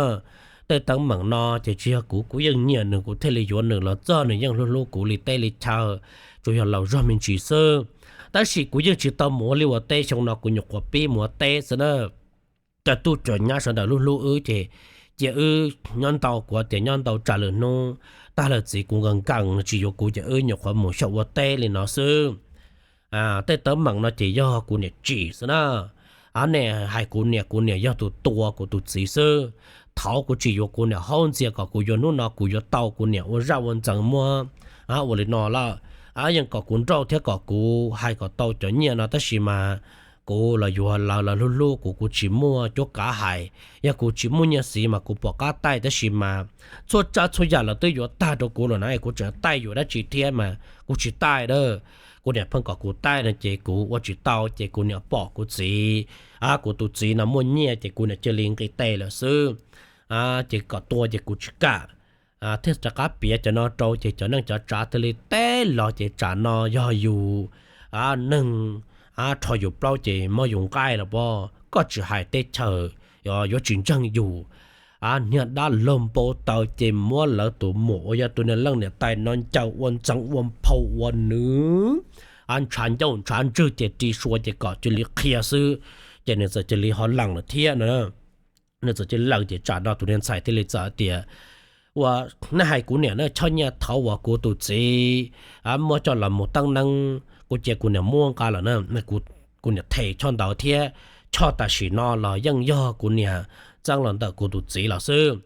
tej teeb meem no ces tsis yog kuv, kuv yeej nyiam nws kuv thiaj li yuav nws los txog, nws yeej hlub hlub kuv li teb li chaw, tsuas yog laus zog me ntsis xwb. Tab sis kuv yeej tsis tau mus ua liaj ua teb, xyoo no kuv nyuam qhuav pib mus ua teb xwb na. Cov tub cov nyab sawv daws hlub hlub wb ces cia wb nyob ntau, kuv tias nyob ntau tsam lwm hnub tag lawm txiv kuv nkees nkees tsis yuav kuv ces wb nyuam qhuav mus xyaum ua teb li no xwb. Tej teeb meem no ces yog kuv niam tsim xwb na. Nej hais kuv niam, kuv niam yog tus tua kuv tus txiv xwb. Thaud kuv tsis yuav kuv niam haub ntxias kom kuv yuav hnub no kuv yuav tau kuv niam ua zaj ua ntxeev muab ua li no lawm. Yeej kom kuv nrauj thiab kom kuv hais kom tau cov nyiaj no tab sis mas kuv los yuav lawv los hlub hlub kuv, kuv tsis muaj cuab kav hais. Yog kuv tsis muaj nyiaj xiv mas kuv pom qab taij tab sis mas txhua tsav txhua yam los twb yuav tag rau kuv lawm na, kuv tseem taij yuav dab tsi thiab mas kuv tsis taij a. Kuv niam pheej kom kuv taij no ces kuv ua tsis tau ces kuv niam pom kuv txiv, kuv tus txiv no muaj nyiaj ces kuv niam cia li nqis tes lawm xwb. Ces kom tua ces kuv tsis kam. Thiaj rov qab piav cov no rau ces cov neej cov tsav thiaj li teb los ces tsam no yog yus neeg rho yus plaub ces mob yus nqaij los pob, koj tsis hais teb chaws yuav tsis ntseeg yus. Niag dab laug npau taws ces muab lawv tus muam uas yog tus niag leej niam tais no ncaws ua ntxeev ua nphau ua nws ntshav ncauj ntshav ntswg ces ris sua ces kom cia li qhia xwb, ces nws txawm cia li ho lees lawm thiab no. Nws txawm cia li lees ces tsam no tus niag ntxhais thiaj li txawm tias, ua, nej hais kuv niam na, choj nyiaj thaud uas kuv tus txiv muab coj los mus teeb neeb kuv cia kuv niam muab nqa lawm na, kuv niam them choj ntawd thiab choj tam sim no los yeej yog kuv niam txeeb los ntawm kuv tus txiv los xwb.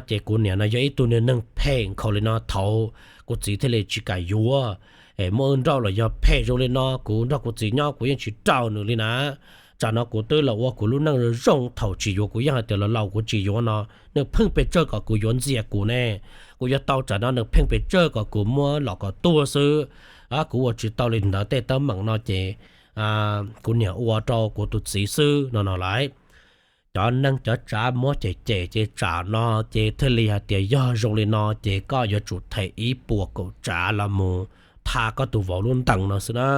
Ces kuv niam no yog ib tug niag neeg phem nkhaus li no thaud kuv txiv thiaj li tsis kam yuav. Muab wb nrauj los yog phem zoo li no, kuv nrog kuv txiv nyob kuv yeej tsis raug nws li na. Tsam no kuv twb los ua kuv lub neej zoo zoo, thaum tsis yuav kuv yeej hais tias los laus kuv tsis yuav no, nws pheej pes tsawg kom kuv yuav ntxias kuv ne. Kuv yuav tau tsam no nws pheej pes tsawg kom kuv muab los kom tuag xwb. Kuv ua tsis tau li ntawd, tej teeb meem no ces kuv niam ua rau kuv tus txiv xwb no no lawm. Cov neeg cov tsav muab cem cem ces tsam no ces thiaj li hais tias yog zoo li no ces koj yuav tsum them ib puas kaum tsav los mus tha koj tus vauv lub ntees no xwb na.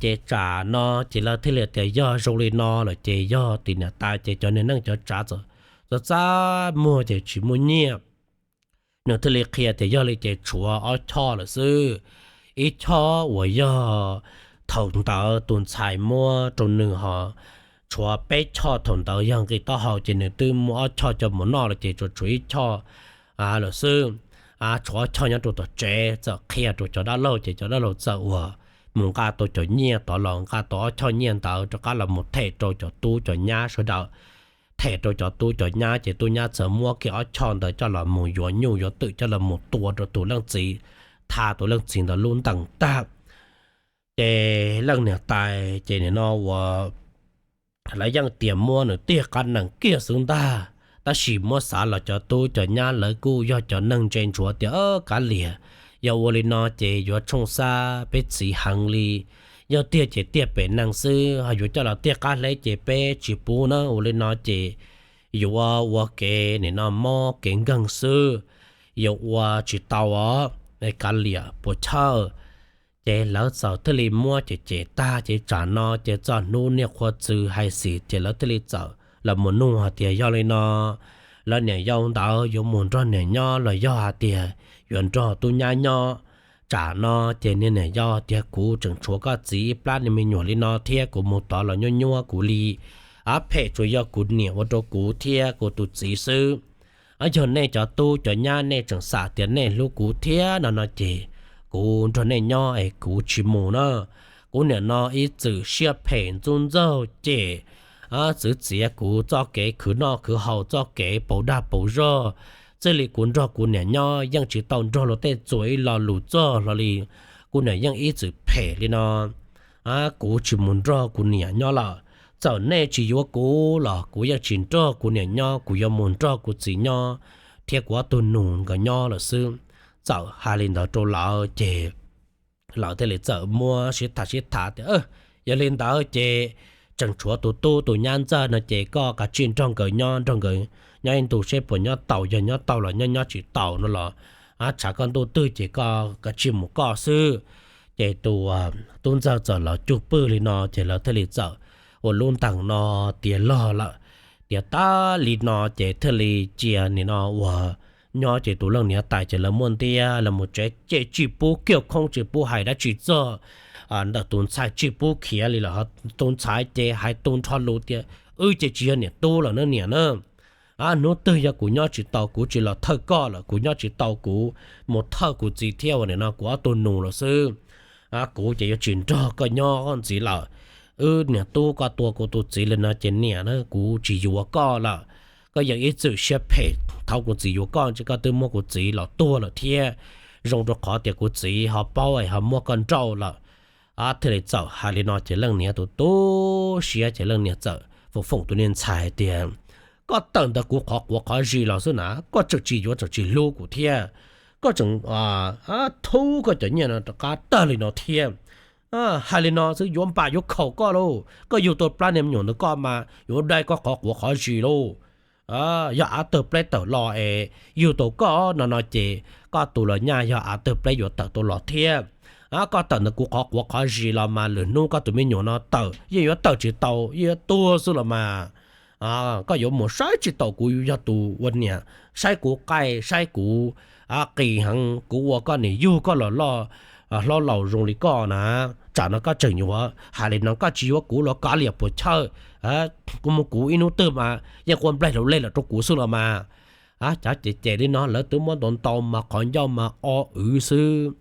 Ces tsam no ces lawv thiaj li tias yog zoo li no lawm ces yog tim niam tais ces cov niag neej cov tsav txawm txaj muag ces tsis muaj nyiaj. Nws thiaj li qhia tias yog li ces tshuav ob choj lawm xwb. Ib choj uas yog thaum ntawd tus ntxhais muab rau nws ho, tshuav peb choj thaum ntawd yog nqi taub hau ces nws twb muab ob choj coj mus noj lawm ces tsuas tshuav ib choj lawm xwb. Tshuav ob choj nyob rau tom tsev, txawm qhia rau cov dab laug ces cov dab laug txawm uas mus nqa tau cov nyiaj tod los nqa tau ob choj nyiaj ntawd rov qab los mus them rau cov tub cov nyab sawv daws. Them rau cov tub cov nyab ces tub nyab txawm muab kiag ob choj ntawd coj los mus yuav nyuj yuav twm coj los mus tua rau tus leej txiv, tha tus leej txiv ntawd lub ntees tag. Ces leej niam tais ces nim no uas lawv yeej tias muab nws tiag qab nees kiag xwb ntag. Tab sis muab xav los cov tub cov nyab lawv kuj yog cov neeg ntse ntsuav tias, Kav liam, yog ua li no ces yuav tshooj xab peb txiv heev li. Yog tiag ces tiag pem neeg xwb, ho yuav coj los tiag qab hleb ces peb tsis pub na. Ua li no ces yuav ua kev nim no mob kev nkeeg xwb, yuav ua tsis tau os, kav liam puas chawj. Ces lawv txawm thiaj li muab cem cem tag ces tsam no ces txog hnub niaj qhua txwv hais xim ces lawv thiaj li txawm los mus nug hais tias, Yog li no lawv niam yau ntawd yuav mus nrog niam nyob los yog hais tias yuav nrog tub nyab nyob? Tsam no ces niag niam yau tias, Kuv tseem tshuav koj txiv ib plab niag me nyuam li no thiab kuv mus tod los nyuab nyuab kuv li. Ab, phem tsuas yog kuv niam ua rau kuv thiab kuv tus txiv xwb. Yog nej cov tub cov nyab nej tseem xav tias nej hlub kuv thiab no no ces kuv nrog nej nyob es kuv tsis mus na. Kuv niam no ib txwm siab phem ntxub ntxaug cem, txwv txiav kuv txoj kev khwv noj khwv haus, txoj kev pauv dag pauv zog. Txij li kuv nrog kuv niam nyob yeej tsis tau nrog luag tej txuas ib lo lus txog hlo li. Kuv niam yeej ib txwm phem li no, kuv tsis mus nrog kuv niam nyob lawm. Txawm nej tsis yuav kuv los kuv yeej tsis nrog kuv niam nyob, kuv yuav mus nrog kuv txiv nyob thiab kuv ob tug nus nkawd nyob lawm xwb. Txawm hais li ntawd rau lawv ces lawv thiaj li txawm muab sib tham sib tham tias, Yog li ntawd ces tseem tshuav tus tub tus nyab ntxawg no ces koj kav tsij nrog nkawd nyob, nrog nkawd nyob ib ntus seb puas nyob tau, yog nyob tau los nyob, nyob tsis tau no los tshav koj ntuj twg ces koj kav tsij mus koj xwb. Ces tus tub ntxawg txawm los cug pwg li no ces lawv thiaj li txawm ua lub ntees no tiav log lawm. Tiav tas li no ces thiaj li cia nim no uas nyob ces tus leej niam tais ces lawv muaj ntiab lawv mus tsev ces tsis pub kiag khoob tsis pub hais dab tsi txog ntawm tus ntxhais, tsis pub khiav li lawm. Tus ntxhais ces hais tu nrho lus tias, Wb ces tsis yog niam tub lawm na niam na. Hnub twg yog kuv nyob tsis tau, kuv tsis los thawj koj lawm, kuv nyob tsis tau, kuv mus thawj kuv txiv thiab uas nim no kuv ob tug nus lawm xwb. Kuv ces yuav tsis nrog koj nyob ntxiv lawm. Wb niam tub koj tua kuv tus txiv li no ces niam na, kuv tsis yuav koj lawm. Koj yeej ib txwm siab phem, thaum kuv txiv yuav koj ces koj twb muab kuv txiv los tuag lawm thiab. Zoo rau qhov tias kuv txiv ho paub es ho muab koj nrauj lawm. Thiaj li txawm hais li no ces leej niam tus tu siab ces leej niam txawm foom foom tus niag ntxhais tias, Koj tawm ntawm kuv qhov quav qhov zis los xwb na, koj tseem tsis yuav tseem tsis hlub kuv thiab. Koj tseem thub koj cov nyiaj no rov qab tag li no thiab. Hais li no xwb yuav npam yuav khaum koj lauj, koj yug tau plab niag me nyuam ntawd koj mas yuav dai koj qhov quav qhov zis lauj. Yog av tawg pleb tawm los es yug tau koj no no ces koj tus los nyaj yog av tawg pleb yuav tawm tau los thiab. Koj tawm ntawm kuv qhov quav qhov zis los mas lwm hnub koj tus me nyuam no tawm yeej yuav tawm tsis tau, yeej yuav tuag xwb los mas. Koj yuav mus saib tsis taus kuv yog tus ua niam, saib kuv qaij saib kuv qis heev, kuv ua koj niam yug koj los loj hlob laus zoo li koj na. Tsam no koj tseem yuav hais li no, koj tsis yuav kuv los kav liam puas chawj. Kuv mus kuv ib hnub twg mas yeej quaj nplaig laus lej lawm rau kuv xwb los mas. Cov cem cem li no lawv twb muab ntau ntau mas qhov ncauj mas o wv xwb.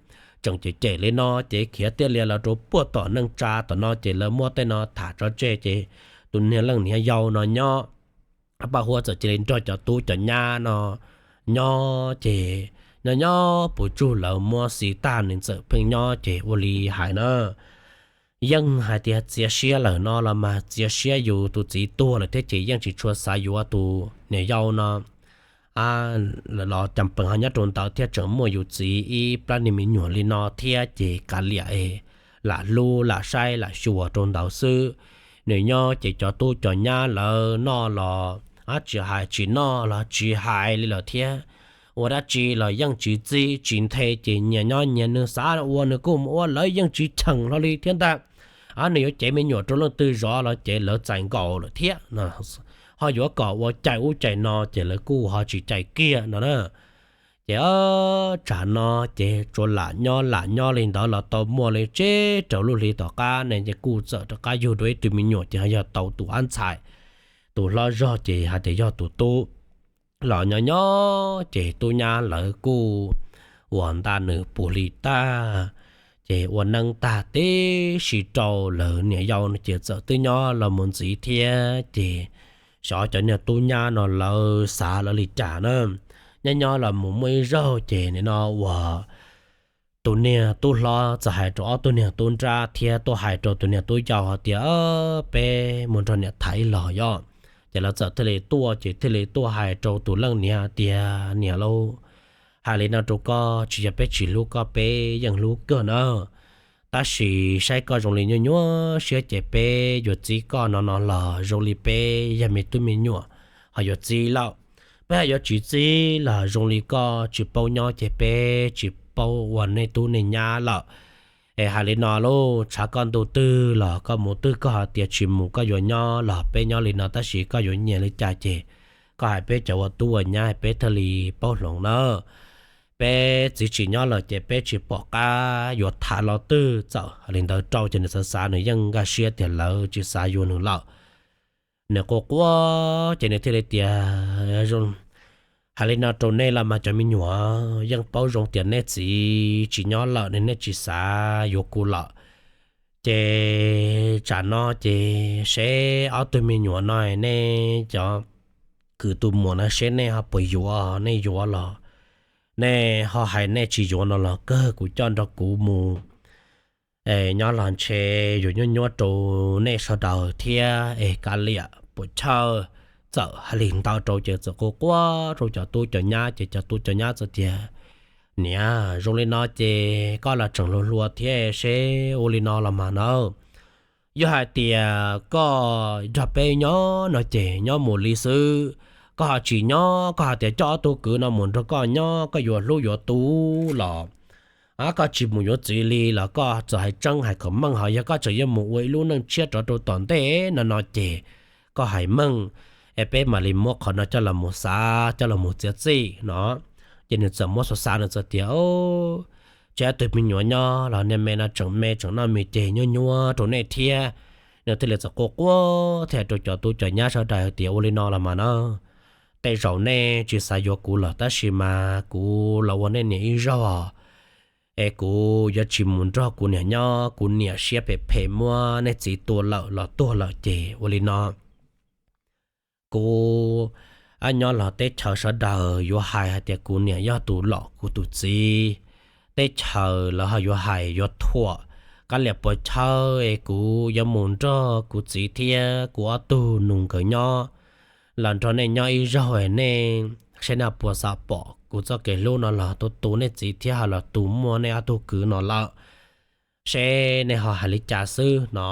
Tseem cem cem li no ces khiav tiaj lias los rau puag tom neej tsa tom no ces lawv muab tej no tham tso tseg ces tus niag leej niam yau no nyob, Paj Huab txawm cia li nrog cov tub cov nyab no nyob ces nyob nyob puv tsug lawv muab xis tag nws txawm pheej nyob ces ua li hais na, yeej hais tias txiav siab lawm no los mas txiav siab yus tus txiv tuag lawm thiab ces yeej tsis tshua xav yuav tus niam yau no los cas pees ho nyob rau ntawd thiab tseem muaj yus txiv ib plab niag me nyuam li no thiab ces kav liam es lam hlub lam saib lam xyuas rau ntawd xwb. Nws nyob ces cov tub cov nyab lawv noj los tsis hais, tsis noj los tsis hais li lawm thiab. Ua dab tsi los yeej tsis txib tsis nthe ces nyias nyob nyias, nws xav ua nws kuj mus ua, lawv yeej tsis cheem hlo li thiab ntag. Nws yuav cev me nyuam rau leej twg zov los ces lawv txais nkaus lawm thiab. Ho yuav kom ua cais ub cais no ces lawv kuj ho tsis cais kiag no na. Ces tsam no ces tsuas lam nyob lam nyob li ntawd los tau muaj li tsib rau lub hli tom qab ne ces kuj txawm rov qab yug dua ib tug me nyuam ces ho yog tau tus ab ntxhais, tus hlob zog ces hais tias yog tus tub. Los nyob nyob ces tub nyab lawv kuj uas nta nws puv hli tag, ces ua neeb tag tib si rau lawv niam yau no ces txawm twb nyob los mus ntxiv thiab ces xyov cov niag tub nyab no lawv xav lawv li cas na. Nyob nyob los mus muaj ib zaug ces nim no uas tus niag tub hlob txawm hais rau ob tug niag tub nrab thiab tuaj hais rau tus niag tub yau hais tias, Peb mus nrog niam tham ib los yom. Ces lawv txawm thiaj li tuaj, ces thiaj li tuaj hais rau tus leej niam tias, Niam lauj, hais li no rau koj, tsis yog peb tsis hlub koj, peb yeej hlub kawg na, tab sis saib koj zoo li nyuaj nyuaj siab ces peb yuav txib koj no no los zoo li peb yog me tub me nyuam ho yuav txib lawm. Peb ho yuav tsis txib los zoo li koj tsis paub nyob ces peb tsis paub ua nej tub nej nyab lawm. Es hais li no lauj, tshav koj ntuj twg los koj mus twg, koj hais tias tsis mus koj yuav nyob los peb nyob li no, tab sis koj yuav nyiam li cas ces koj hais peb cov ua tub ua nyab peb thiaj li paub hloov na. Peb txiv tsis nyob lawm ces peb tsis pom qab yuav tham los twg. Txawm hais li ntawd rau ces nws xav xav, nws yeej nkag siab tias lawv tsis xav yuav nws lawm. Nws quaj quaj ces nws thiaj li tias, Hais li no rau nej los mas cov me nyuam, yeej paub zoo tias nej txiv tsis nyob lawm ne, nej tsis xav yuav kuv lawm. Ces tsam no ces seb ob tug me nyuam no nej cov kwv tus muam no seb nej ho puas yuav, nej yuav los nej ho hais, nej tsis yuav no los kawg kuv coj nrog kuv mus nyob los ntshe yuav nyuaj nyuaj rau nej sawv daws thiab es kav liam puas chawj. Txawm hais li ntawd rau ces txawm quaj quaj rau cov tub cov nyab ces cov tub cov nyab txawm tias, Niam, zoo li no ces koj los tseem hluas hluas thiab, seb ua li no los mas na, yog hais tias koj nrog peb nyob no ces nyob mus li xwb, koj ho tsis nyob, koj hais tias coj ob tug kwv no mus nrog koj nyob, koj yuav hlub yuav tu los koj tsis mus yuav txiv li los koj txawm hais tseeb hais kom meej, ho yog koj tseem yuav mus ua ib lub neej tshiab rov rau tom ntej no no ces koj hais meej es peb mam li muab qhov no coj los mus xav, coj los mus txiav txim no. Ces nws txawm muab xav xav, nws txawm tias, Tseb ob tug me nyuam nyob los niag me no tseem me tseem noj me ces nyuaj nyuaj rau nej thiab. Nws thiaj li txawm quaj quaj thiaj rau cov tub cov nyab sawv daws hais tias, Ua li no los mas na, tej zaum nej tsis xav yuav kuv lawm tab sis mas kuv los ua nej niam ib zaug es kuv yuav tsis mus nrog kuv niam nyob, kuv niam siab phem phem muab nej txiv tua lawm los tuag lawm ces ua li no kuv nyob los teb chaws sawv daws yuav hais hais tias kuv niam yog tus lom kuv tus txiv. Teb chaws lawv ho yuav hais yuav thuam, kav liam puas chawj es kuv yuav mus nrog kuv txiv thiab kuv ob tug nus nkawd nyob los nrog nej nyob ib zaug es nej seb nej puas xav pom kuv txoj kev hlub no los tu tu nej txiv thiab ho los tu muaj nej ob tug kwv no lawm. Seb nej ho hais li cas xwb no.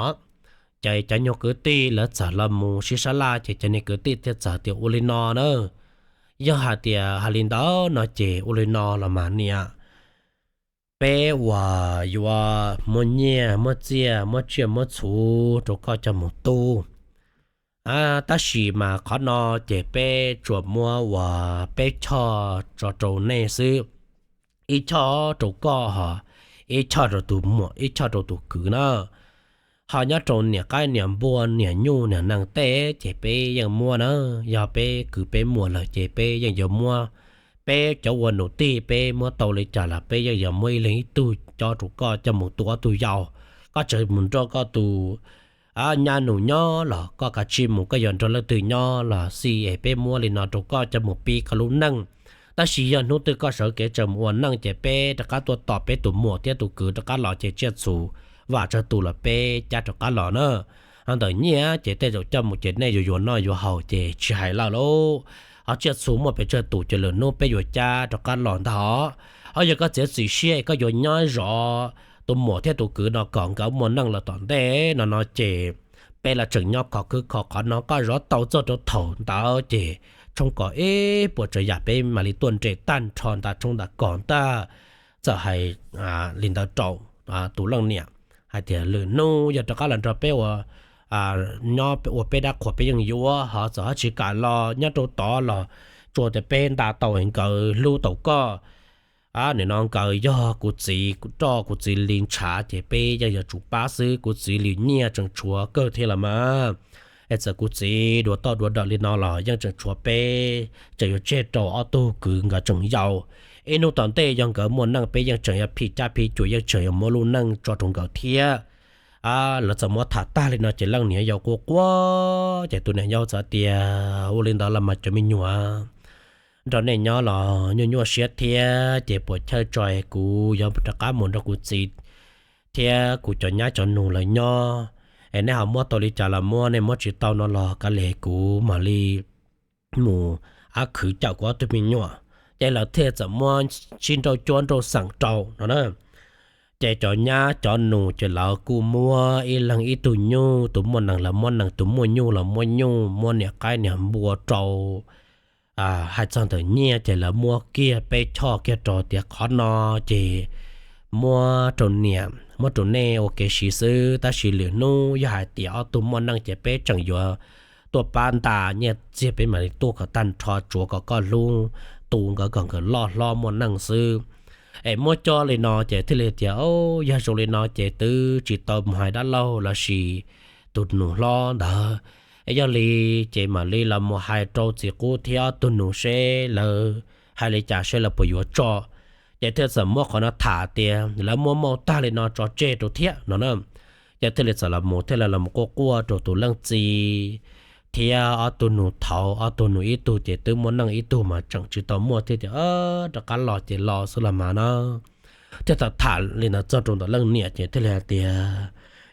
Ces cov nyuag kwv tij lawv txawm los mus sib sab laj ces cov niag kwv tij thiaj txawm tias, Ua li no na, yog hais tias hais li ntawd no ces ua li no los mas niam, peb uas yuav muab nyiaj muab txiaj muab tsiaj muab txhu rau koj coj mus tu, tab sis mas qhov no ces peb tsuas muab uas peb choj tso rau nej xwb, ib choj rau koj ho ib choj rau tus muam ib choj rau tus kwv na. Ho nyob rau niam qaib niam npua niam nyuj niam nees tej ces peb yeej muab na, yog peb kwv peb muam lawm ces peb yeej yuav muab. Peb cov ua nus tij peb muab tau li cas los peb yeej yuav muab ib leeg ib tug cob rau koj coj mus tu ob tug yau. Koj tseem mus nrog koj tus nyab nus nyob los koj kav tsij mus, koj yuav nrog leej twg nyob los xij es peb muab li no rau koj coj mus pib koj lub neej. Tab sis yog hnub twg koj sawv kev tseem mus ua neej ces peb rov qab tuaj tos peb tus muam thiab tus kwv rov qab los ces tsiaj txhu vam tsawg tus los peb cab rov qab los na. Ho ntawm nyiaj ces tej zaum coj mus ces nej yuav yuav noj yuav haus ces tsis hais lawm lauj. Ho tsiaj txhu muaj pes tsawg tus ces lwm hnub peb yuav cab rov qab los ntag os. Ho yog koj txiav txim siab koj yuav nyob zov tus muam thiab tus kwv no kom nkawd muaj neej los tom ntej no no ces peb los tseem nyob khov khwb kho qhov no, koj zov tau txog rau thaum ntawd ces tshoob kos ib puas tsav yam peb mam li tuaj nres tag nrho nta tshoob nta kos ntag. Txawm hais li ntawd rau tus leej niam hais tias lwm hnub yog rov qab los nrog peb ua, nyob ua peb dab qhuas peb yeej yuav, ho txawm ho tsis kam los nyob rau tod los tsuas tias peb nta tau nkawd hlub tau koj. Nim no nkawd yog kuv txiv roj kuv txiv li ntshav ces peb yeej yuav tsum pab xwb, kuv txiv li nyiaj tseem tshuav kawg thiab los mas. Es txawm kuv txiv dua toj dua dawm li no los yeej tseem tshuav peb, tseem yuav tseg rau ob tug kwv nkawd tseem yau. Ib hnub tom ntej yog nkawd muaj neej peb yeej tseem yuav phim cab phim cuam, yeej tseem yuav muab lub neej tso rau nkawd thiab. Lawv txawm muab tham tag li no ces leej niam yau quaj quaj ces tus niam yau txawm tias, Ua li ntawd los mas cov me nyuam, nrog nej nyob los nyuaj nyuaj siab thiab ces puas chawj tso es kuv yuav rov qab mus nrog kuv txiv thiab kuv cov nyab cov nus lawv nyob. es nej ho muab tau li cas los muab, nej muab tsis tau no los kav liam kuv mam li mus ab khwv cawm kuv ob tug me nyuam. Ces lawv thiaj txawm muab sib nrauj cuab nrauj xeem rau no na. Ces cov nyab cov nus ces lawv kuj muab ib leeg ib tug nyuj, tus muaj nees los muab nees, tus muaj nyuj los muab nyuj, muab niam qaib niam npua rau. Hais txog ntawm nyiaj ces lawv muab kiag peb choj kiag rau tias qhov no ces muab rau niam, muab rau nej ua kev siv xwb, tab sis lwm hnub yog hais tias ob tug muaj neej ces peb tseem yuav tuaj pab ntas nyiaj txiag, peb mam li tuaj kom tag nrho, tsuav kom koj hlub, tu nkawd kom nkawd loj hlob muaj neej xwb. Es muab coj li no ces thiaj li tias, o, yog zoo li no ces twb tsis tau mus hais dab laug lossis tus nus hlob ntawd. Es yog li ces mam li los mus hais rau txiv qub thiab ob tug nus seb lawv hais li cas, seb lawv puas yuav tso. Ces thiaj txawm muab qhov no tham tias lawv muab muaj tag li no tso tseg rau thiab no na. Ces thiaj li txawm los mus, thiaj li los mus quaj quaj rau tus leej txiv thiab ob tug nus thaud, ob tug nus ib tug ces twb muaj neej, ib tug mas tseem tsis tau muaj thiab tias, rov qab los ces los xwb los mas na. Thiaj tham tham li ntawd txog rau ntawm leej niam ces thiaj li hais tias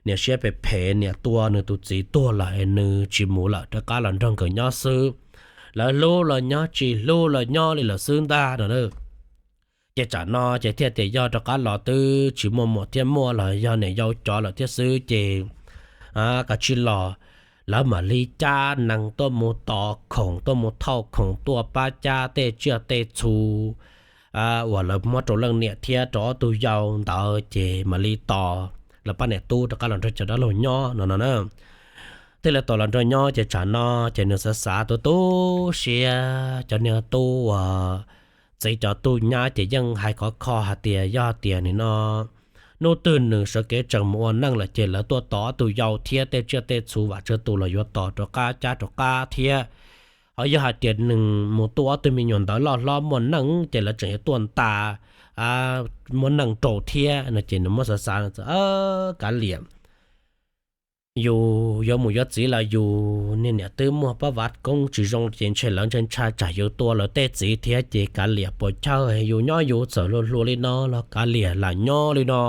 niam siab phem phem, niam tua nws tus txiv tuag lawm es nws tsis mus lawm, rov qab los nrog nkawd nyob xwb. Lawv hlub los nyob, tsis hlub los nyob li lawm xwb ntag no. Ces tsam no ces thiaj tias yog rov qab los twb tsis muaj muam thiab muaj los yog niam yau cov lawm thiab xwb ces kav tsij los. Lawv mam li cab nees tuaj mus tos khoom, tuaj mus thauj khoom tuaj pab cab tej tsiaj tej txhu uas lawv muab rau leej niam thiab rau ob tug yau ntawd ces mam li tos lawv pab niam tub rov qab los nrog cov dab laug nyob no no na. Thiaj li tos los nrog nyob ces tsam no ces nws xav xav tu tu siab, cov niag tub uas txiv cov tub nyab ces yeej hais khov kho hais tias yog tias nim no hnub twg nws sawv kev tseem mus ua neej lawm ces lawv tuaj tos ob tug yau thiab tej tsiaj tej txhu vam tsawg tus los yuav tos rov qab cab rov qab thiab. Ho yog hais tias nws mus tuaj ob tug me nyuam ntawd loj hlob muaj neej ces lawv tseem yuav tuaj ntas muaj neej rau thiab no ces nws muab xav xav, kav liam, yus yuav mus yuav txiv los yus niag niam twb muaj pab vav koob tsis zoo ces ntshe lawv ntshai ntshai tsam yus tua lawv tej txiv thiab ces kav liam puas chawj, yus nyob yus txawm hluas hluas li no los kav liam lam nyob li no.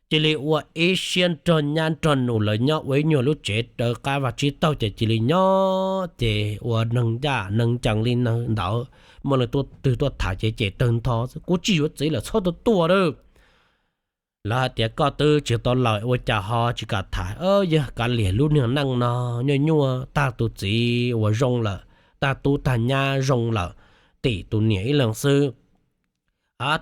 Cia li ua ib siab nrog nyab nrog nus lawv nyob ua ib nyuag lub tsev raws qab vaj tsib taug ces cia li nyob ces ua neeg ncaj neeg ncees li ntawd. Muaj leej twg tuaj tham ces cem tawg ntho, kuv tsis yuav txiv lawm txhob tuaj tua lawm. Lawv hais tias koj twb tsis tau laus ua cas ho tsis kam tham, yog kav liam lub niag neej no nyuaj nyuaj, tag tus txiv uas zoo lawm, tag tub tag nyab zoo lawm, tim tus niam ib leeg xwb.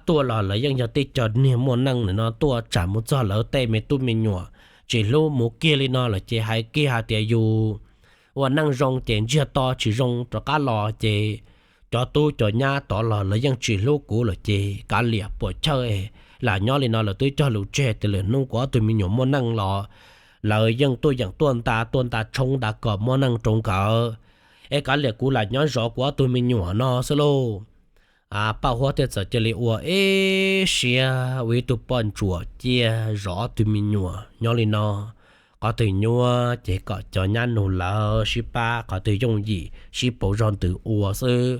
Tuaj los lawv yeej yog tej cov niag muaj neej no tuaj, tsam mus txog lawv tej me tub me nyuam tsis hlub mus kiag li no lawm ces hais kiag hais tias yus ua neej zoo ces ntsiag to tsis zoo rov qab los ces cov tub cov nyab tod los lawv yeej tsis hlub kuv lawm ces kav liam puas chawj, lam nyob li no. Lawv twb cog lus tseg tias lwm hnub kuv ob tug me nyuam muaj neej los lawv yeej tuaj yeem tuaj nta tuaj nta tshoob nta kos muab neej rau nkawd, es kav liam kuv lam nyob zov kuv ob tug me nyuam no xwb lauj. Paj Huab thiaj txawm cia li ua ib siab ua ib tug poj ntsuam ciaj zov ob tug me nyuam nyob li no. Qhov twg nyuaj ces kom cov nyab nug lawv sib pab, qhov twg yooj yim sib pauv zog ntws ua xwb.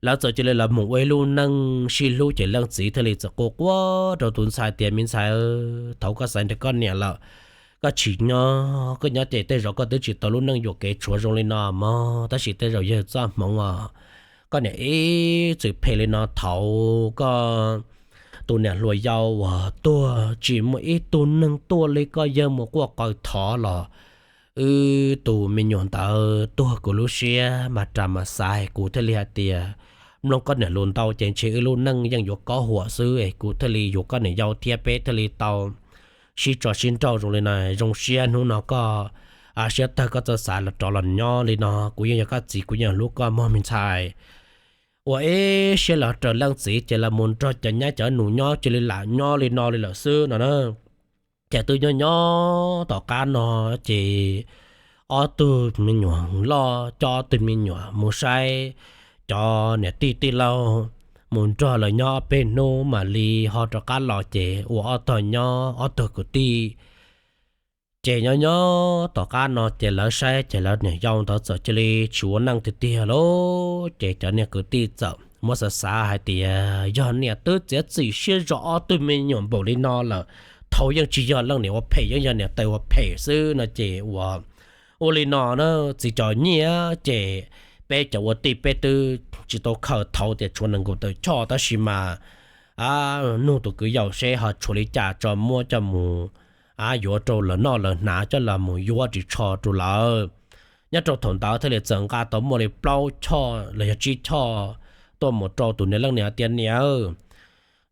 Lawv txawm cia li los mus ua ib lub neej sib hlub ces leej txiv thiaj li txawm quaj quaj rau tus ntxhais tias, me ntxhais, thaum koj xaiv nrog koj niam lawm, koj tsis nyob, koj nyob ces tej zaum koj twb tsis tau lub neej yuam kev tshuav zoo li no mog, tab sis tej zaum yog txoj hmoov os. Koj niam ib txwm phem li no, thaum koj tus niam hluas yau uas tuag tsis muaj ib tug neeg tuaj li, koj yawg mus quaj qaws thov los wb tus me nyuam ntawd tuag kuv lub siab mas ras mas xav, kuv thiaj li hais tias mloog koj niam lus ntau ces ntshe wb lub neej yeej yuav kob huam xwb es kuv thiaj li yuav koj niam yau thiab peb thiaj li tau sib tso sib nrauj zoo li no. Zoo siab hnub no koj siab tawg koj txawj xav los rov los nyob li no, kuv yeej yog koj txiv, kuv yeej hlub koj mog me ntxhais. Ua ib siab los raws leej txiv ces los mus nrog cov nyab cov nus nyob cia li lam nyob li no li lawm xwb no na. Ces twb nyob nyob tom qab no ces ob tug me nyuam loj coj ob tug me nyuam mus saib cov niam tij tij laug, mus nrog lawv nyob ob peb hnub mam li ho rov qab los ces ua ob tog nyob ob tog kwv tij. Ces nyob nyob tom qab no ces lawv saib ces lawv niam yau ntawd txawm cia li tsis ua neej tiag tiag lauj. Ces cov niag kwv tij txawm muab xav xav hais tias yog niam twb txiav txim siab zov ob tug me nyuam npaum li no lawm, thaud yeej tsis yog leej niam ua phem, yeej yog niam tais ua phem xwb no ces ua, ua li no na, txiv cov nyiaj ces peb cov ua tij peb twb tsis tau khaws thaud tias tshuav nees nkaum tawm choj, tab sis mas nug tus kwv yaus seb ho tshuav li cas tso muab coj mus yuav rau lawv noj lawv hnav coj los mus yuav ris tsho rau lawv. Nyob rau thaum ntawd thiaj li txawm nqa tau muaj li plaub choj los yog tsib choj tuaj mus rau tus niam leej niam tias, Niam,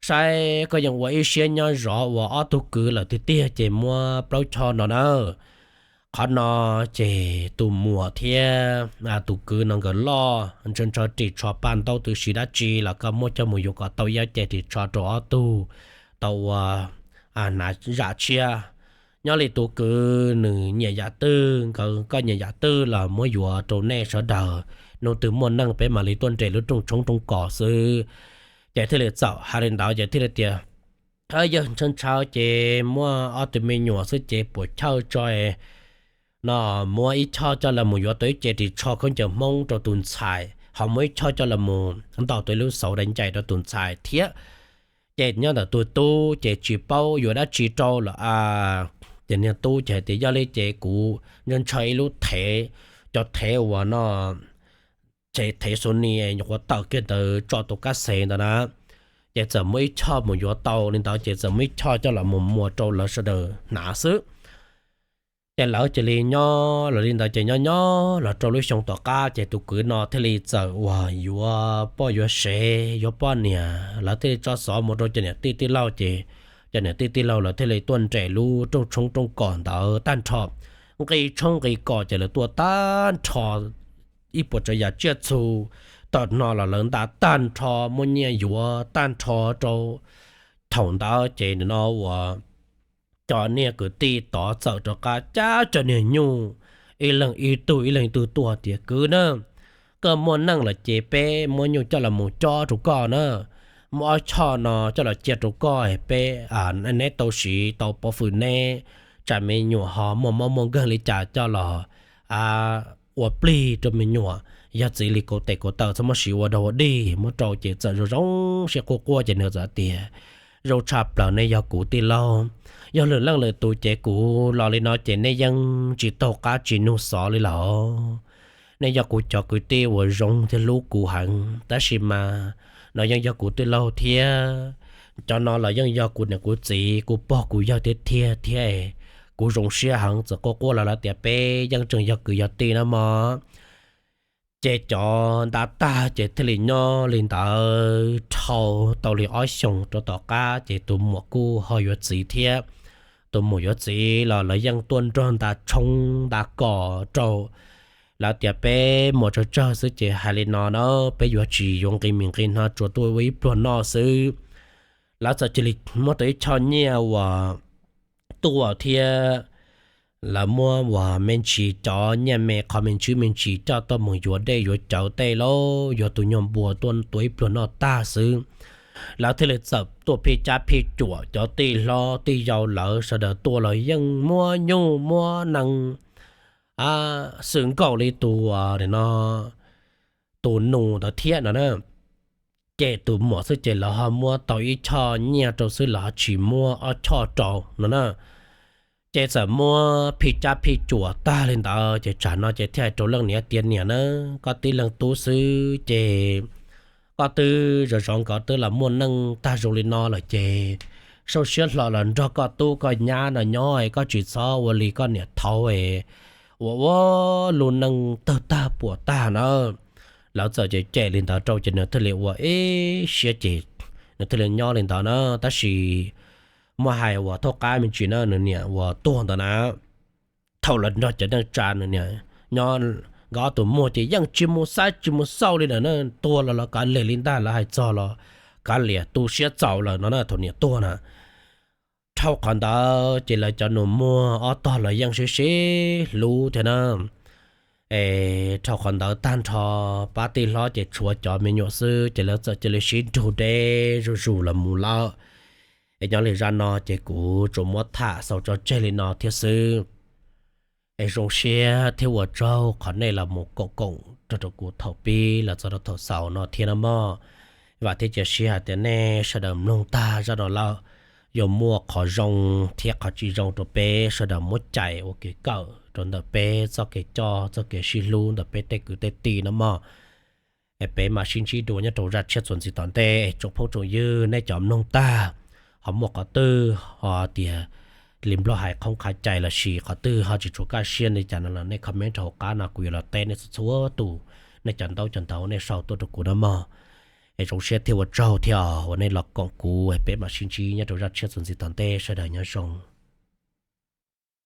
saib koj yeej ua ib siab nyob zov uas ob tug kwv lawm tiag tiag ces muab plaub choj no na. Qhov no ces tus muam thiab tus kwv no nkawd loj ntshaw ntshaw ris tsho paj ntaub tw si dab tsi los koj muab coj mus yuav kom tau ib ob ce ris tsho rau ob tug tau ua hnav zam tshiab. Nyob li tus kwv nws nyiam yam twg, nkawd koj nyiam yam twg los muab yuav rau nej sawv daws, hnub twg muaj neej peb mam li tuaj nres lub rooj tshoob rooj kos xwb. Ces thiaj li txawm hais li ntawd ces thiaj li tias, Yawg, ntshaw ntshaw ces muaj ob tug me nyuam xwb ces puas chawj tso no, muab ib choj coj los mus yuav tau ib ce ris tsho khaub ncaws Hmoob rau tus ntxhais, ho muab ib choj coj los mus ntaus tau ib lub xauv dai ncais rau tus ntxhais thiab. Ces nyob ntawm tus tub ces tsis paub yuav dab tsi rau lawm a. Ces niag tub ces hais tias, Yog li ces kuv ntshaw ntshaw ib lub thev, cov thev uas no, thev Sony nyuam qhuav tawm kiag ntawd tso tus kab xev ntawd na. Ces txawm muab ib choj mus yuav tau li ntawd ces txawm muab ib choj coj los mus muas rau lawv sawv daws hnav xwb. Ces lawv cia li nyob los li ntawd ces nyob nyob los rau lub xyoo tom qab ces tus kwv no thiaj li txawm uas yuav poj yuav sev yuav poj niam, lawv thiaj li tso xov mus rau cov niam tij tij laug ces cov niam tij tij laug lawv thiaj li tuaj nres lub rooj tshoob rooj kos ntawd tag nrho, nqi tshoob nqi kos ces lawv tuaj tag nrho ib puas tsav yam tsiaj txhu, tom no los lawv nta tag nrho, muaj nyiaj yuav tag nrho rau. Thaum ntawd ces nim no uas cov niag kwv tij tod txawm rov qab cab cov niag nyuj ib leeg ib tug ib leeg ib tug tuaj tias, Kwv na, koj muaj neej lawm ces peb muab nyuj coj los mus cob rau koj na, muab ob choj no coj los cia rau koj, peb, neb tau siv tau pov fwm neb, tsam me nyuam ho muaj mob muaj nkeeg li cas coj los ua plig rau me nyuam, yog txiv li kauv tes kauv taw txhob muab siv ua dog ua dig, muab rau ces txawm zoo zoo siab quaj quaj ces nws txawm tias, Zoo tshaj plaws nej yog kuv tij laug, yog lwm leej lwm tus ces kuv los li no ces nej yeej tsis taug qab tsis nug xov li lawm. Nej yog kuv cov kwv tij uas zoo thiab hlub kuv heev, tab sis mas no yeej yog kuv tij laug thiab, cov no los yeej yog kuv niam kuv txiv kuv pog kuv yawg thiab thiab thiab. Kuv zoo siab heev, txawm quaj quaj los lawv tias peb yeej tseem yog kwv yog tij na mog. Ces cov nta tag ces thiaj li nyob li ntawd dhau tau li ob xyoos rau tom qab ces tus muam kuj ho yuav txiv thiab. Tus muam yuav txiv los lawv yeej tuaj nrog nta tshoob nta kos rau. Lawv tias peb muaj tsawg tsawg xwb ces hais li no na, peb yuav tsis yuav nqi mis nqi no, tsuas tuaj ua ib pluag noj xwb. Lawv txawm cia li muab tau ib choj nyiaj uas tuaj thiab lawv muab uas me ntsis cov nyiaj me qho me ntsis me ntsis coj tuaj mus yuav dej yuav cawv tej lauj, yuav tus nyuag npua tuaj tua ib pluag noj tag xwb. Lawv thiaj li txawm tuaj phij cab phij cuam cov tij hlob tij yau lawv sawv daws tuaj los yeej muab nyuj muab nees xwm nkaus li tus no tus nus ntawd thiab no na. Ces tus muam xwb ces lawv ho muab tau ib choj nyiaj rau xwb, lawv ho tsis muab ob choj rau no na. Ces txawm muab phij cab phij cuam tag li ntawd ces tsam no ces thiaj hais rau leej niam tias, Niam na, koj tib leeg tub xwb ces koj twb zov zov nkawd twb los muaj neej tag zoo li no lawm ces sau siab hlo los nrog koj tub koj nyab no nyob, koj tsis txhob ua li koj niam thaud ua ua lub neej tawg tag puam tag na. Lawv txawm cem cem li ntawd rau ces nws thiaj li ua ib siab ces nws thiaj li nyob li ntawd na. Tab sis muaj hais uas thaub qab me ntsis na, nws niam uas tuag ntawd na, thaum lawv nrog cov neej tsa nws niam nyob, nkawd ob tug muag ces yeej tsis mus saib tsis mus xauj li lawm na. Tuag los los kav liam li ntag, lawv hais txog los kav liam tu siab txaus lawm no na thaum niam tuag na. Dhau qhov ntawd ces lawv cov nus muag ob tog los yeej sib sib hlub thiab na. Es dhau qhov ntawd tag nrho pab tij hlob ces tshuav cov me nyuam xwb ces lawv txawm cia li sib nrug deb zuj zus los mus lawm. Es nyob li zaj no ces kuv tsuas muab tham xaus tso tseg li no thiab xwb. Es zoo siab thiab ua tsaug qhov nej los mus koom koom rau rau kuv thaum pib los txog rau thaum xaus no thiab na mog. Vam thiab cia siab hais tias nej sawv daws mloog tag zaj no lawm yuav muaj qhov zoo thiab qhov tsis zoo rau peb sawv daws muab cais ua kev kawm rau ntawm peb txoj kev coj txoj kev sib hlub ntawm peb tej kwv tej tij no mog. Es peb mam sib ntsib dua nyob rau zaj tshiab txuas ntxiv tom ntej. Tsoom phooj tsoom ywg, nej cov mloog tag ho muaj qhov twg ho tias li Nplog hais qhoob qhav cai lossis qhov twg ho tsis tshua kaj siab li cas no los nej comment rau hauv qab no kuv yuav los teb nej txhua txhua tus, nej cov ntaub cov ntawv nej sau tuaj rau kuv no mog. Es zoo siab thiab ua tsaug thiab uas nej los koom kuv, peb mam sib ntsib nyob rau zaj tshiab txuas ntxiv tom ntej, sawv daws nyob zoo.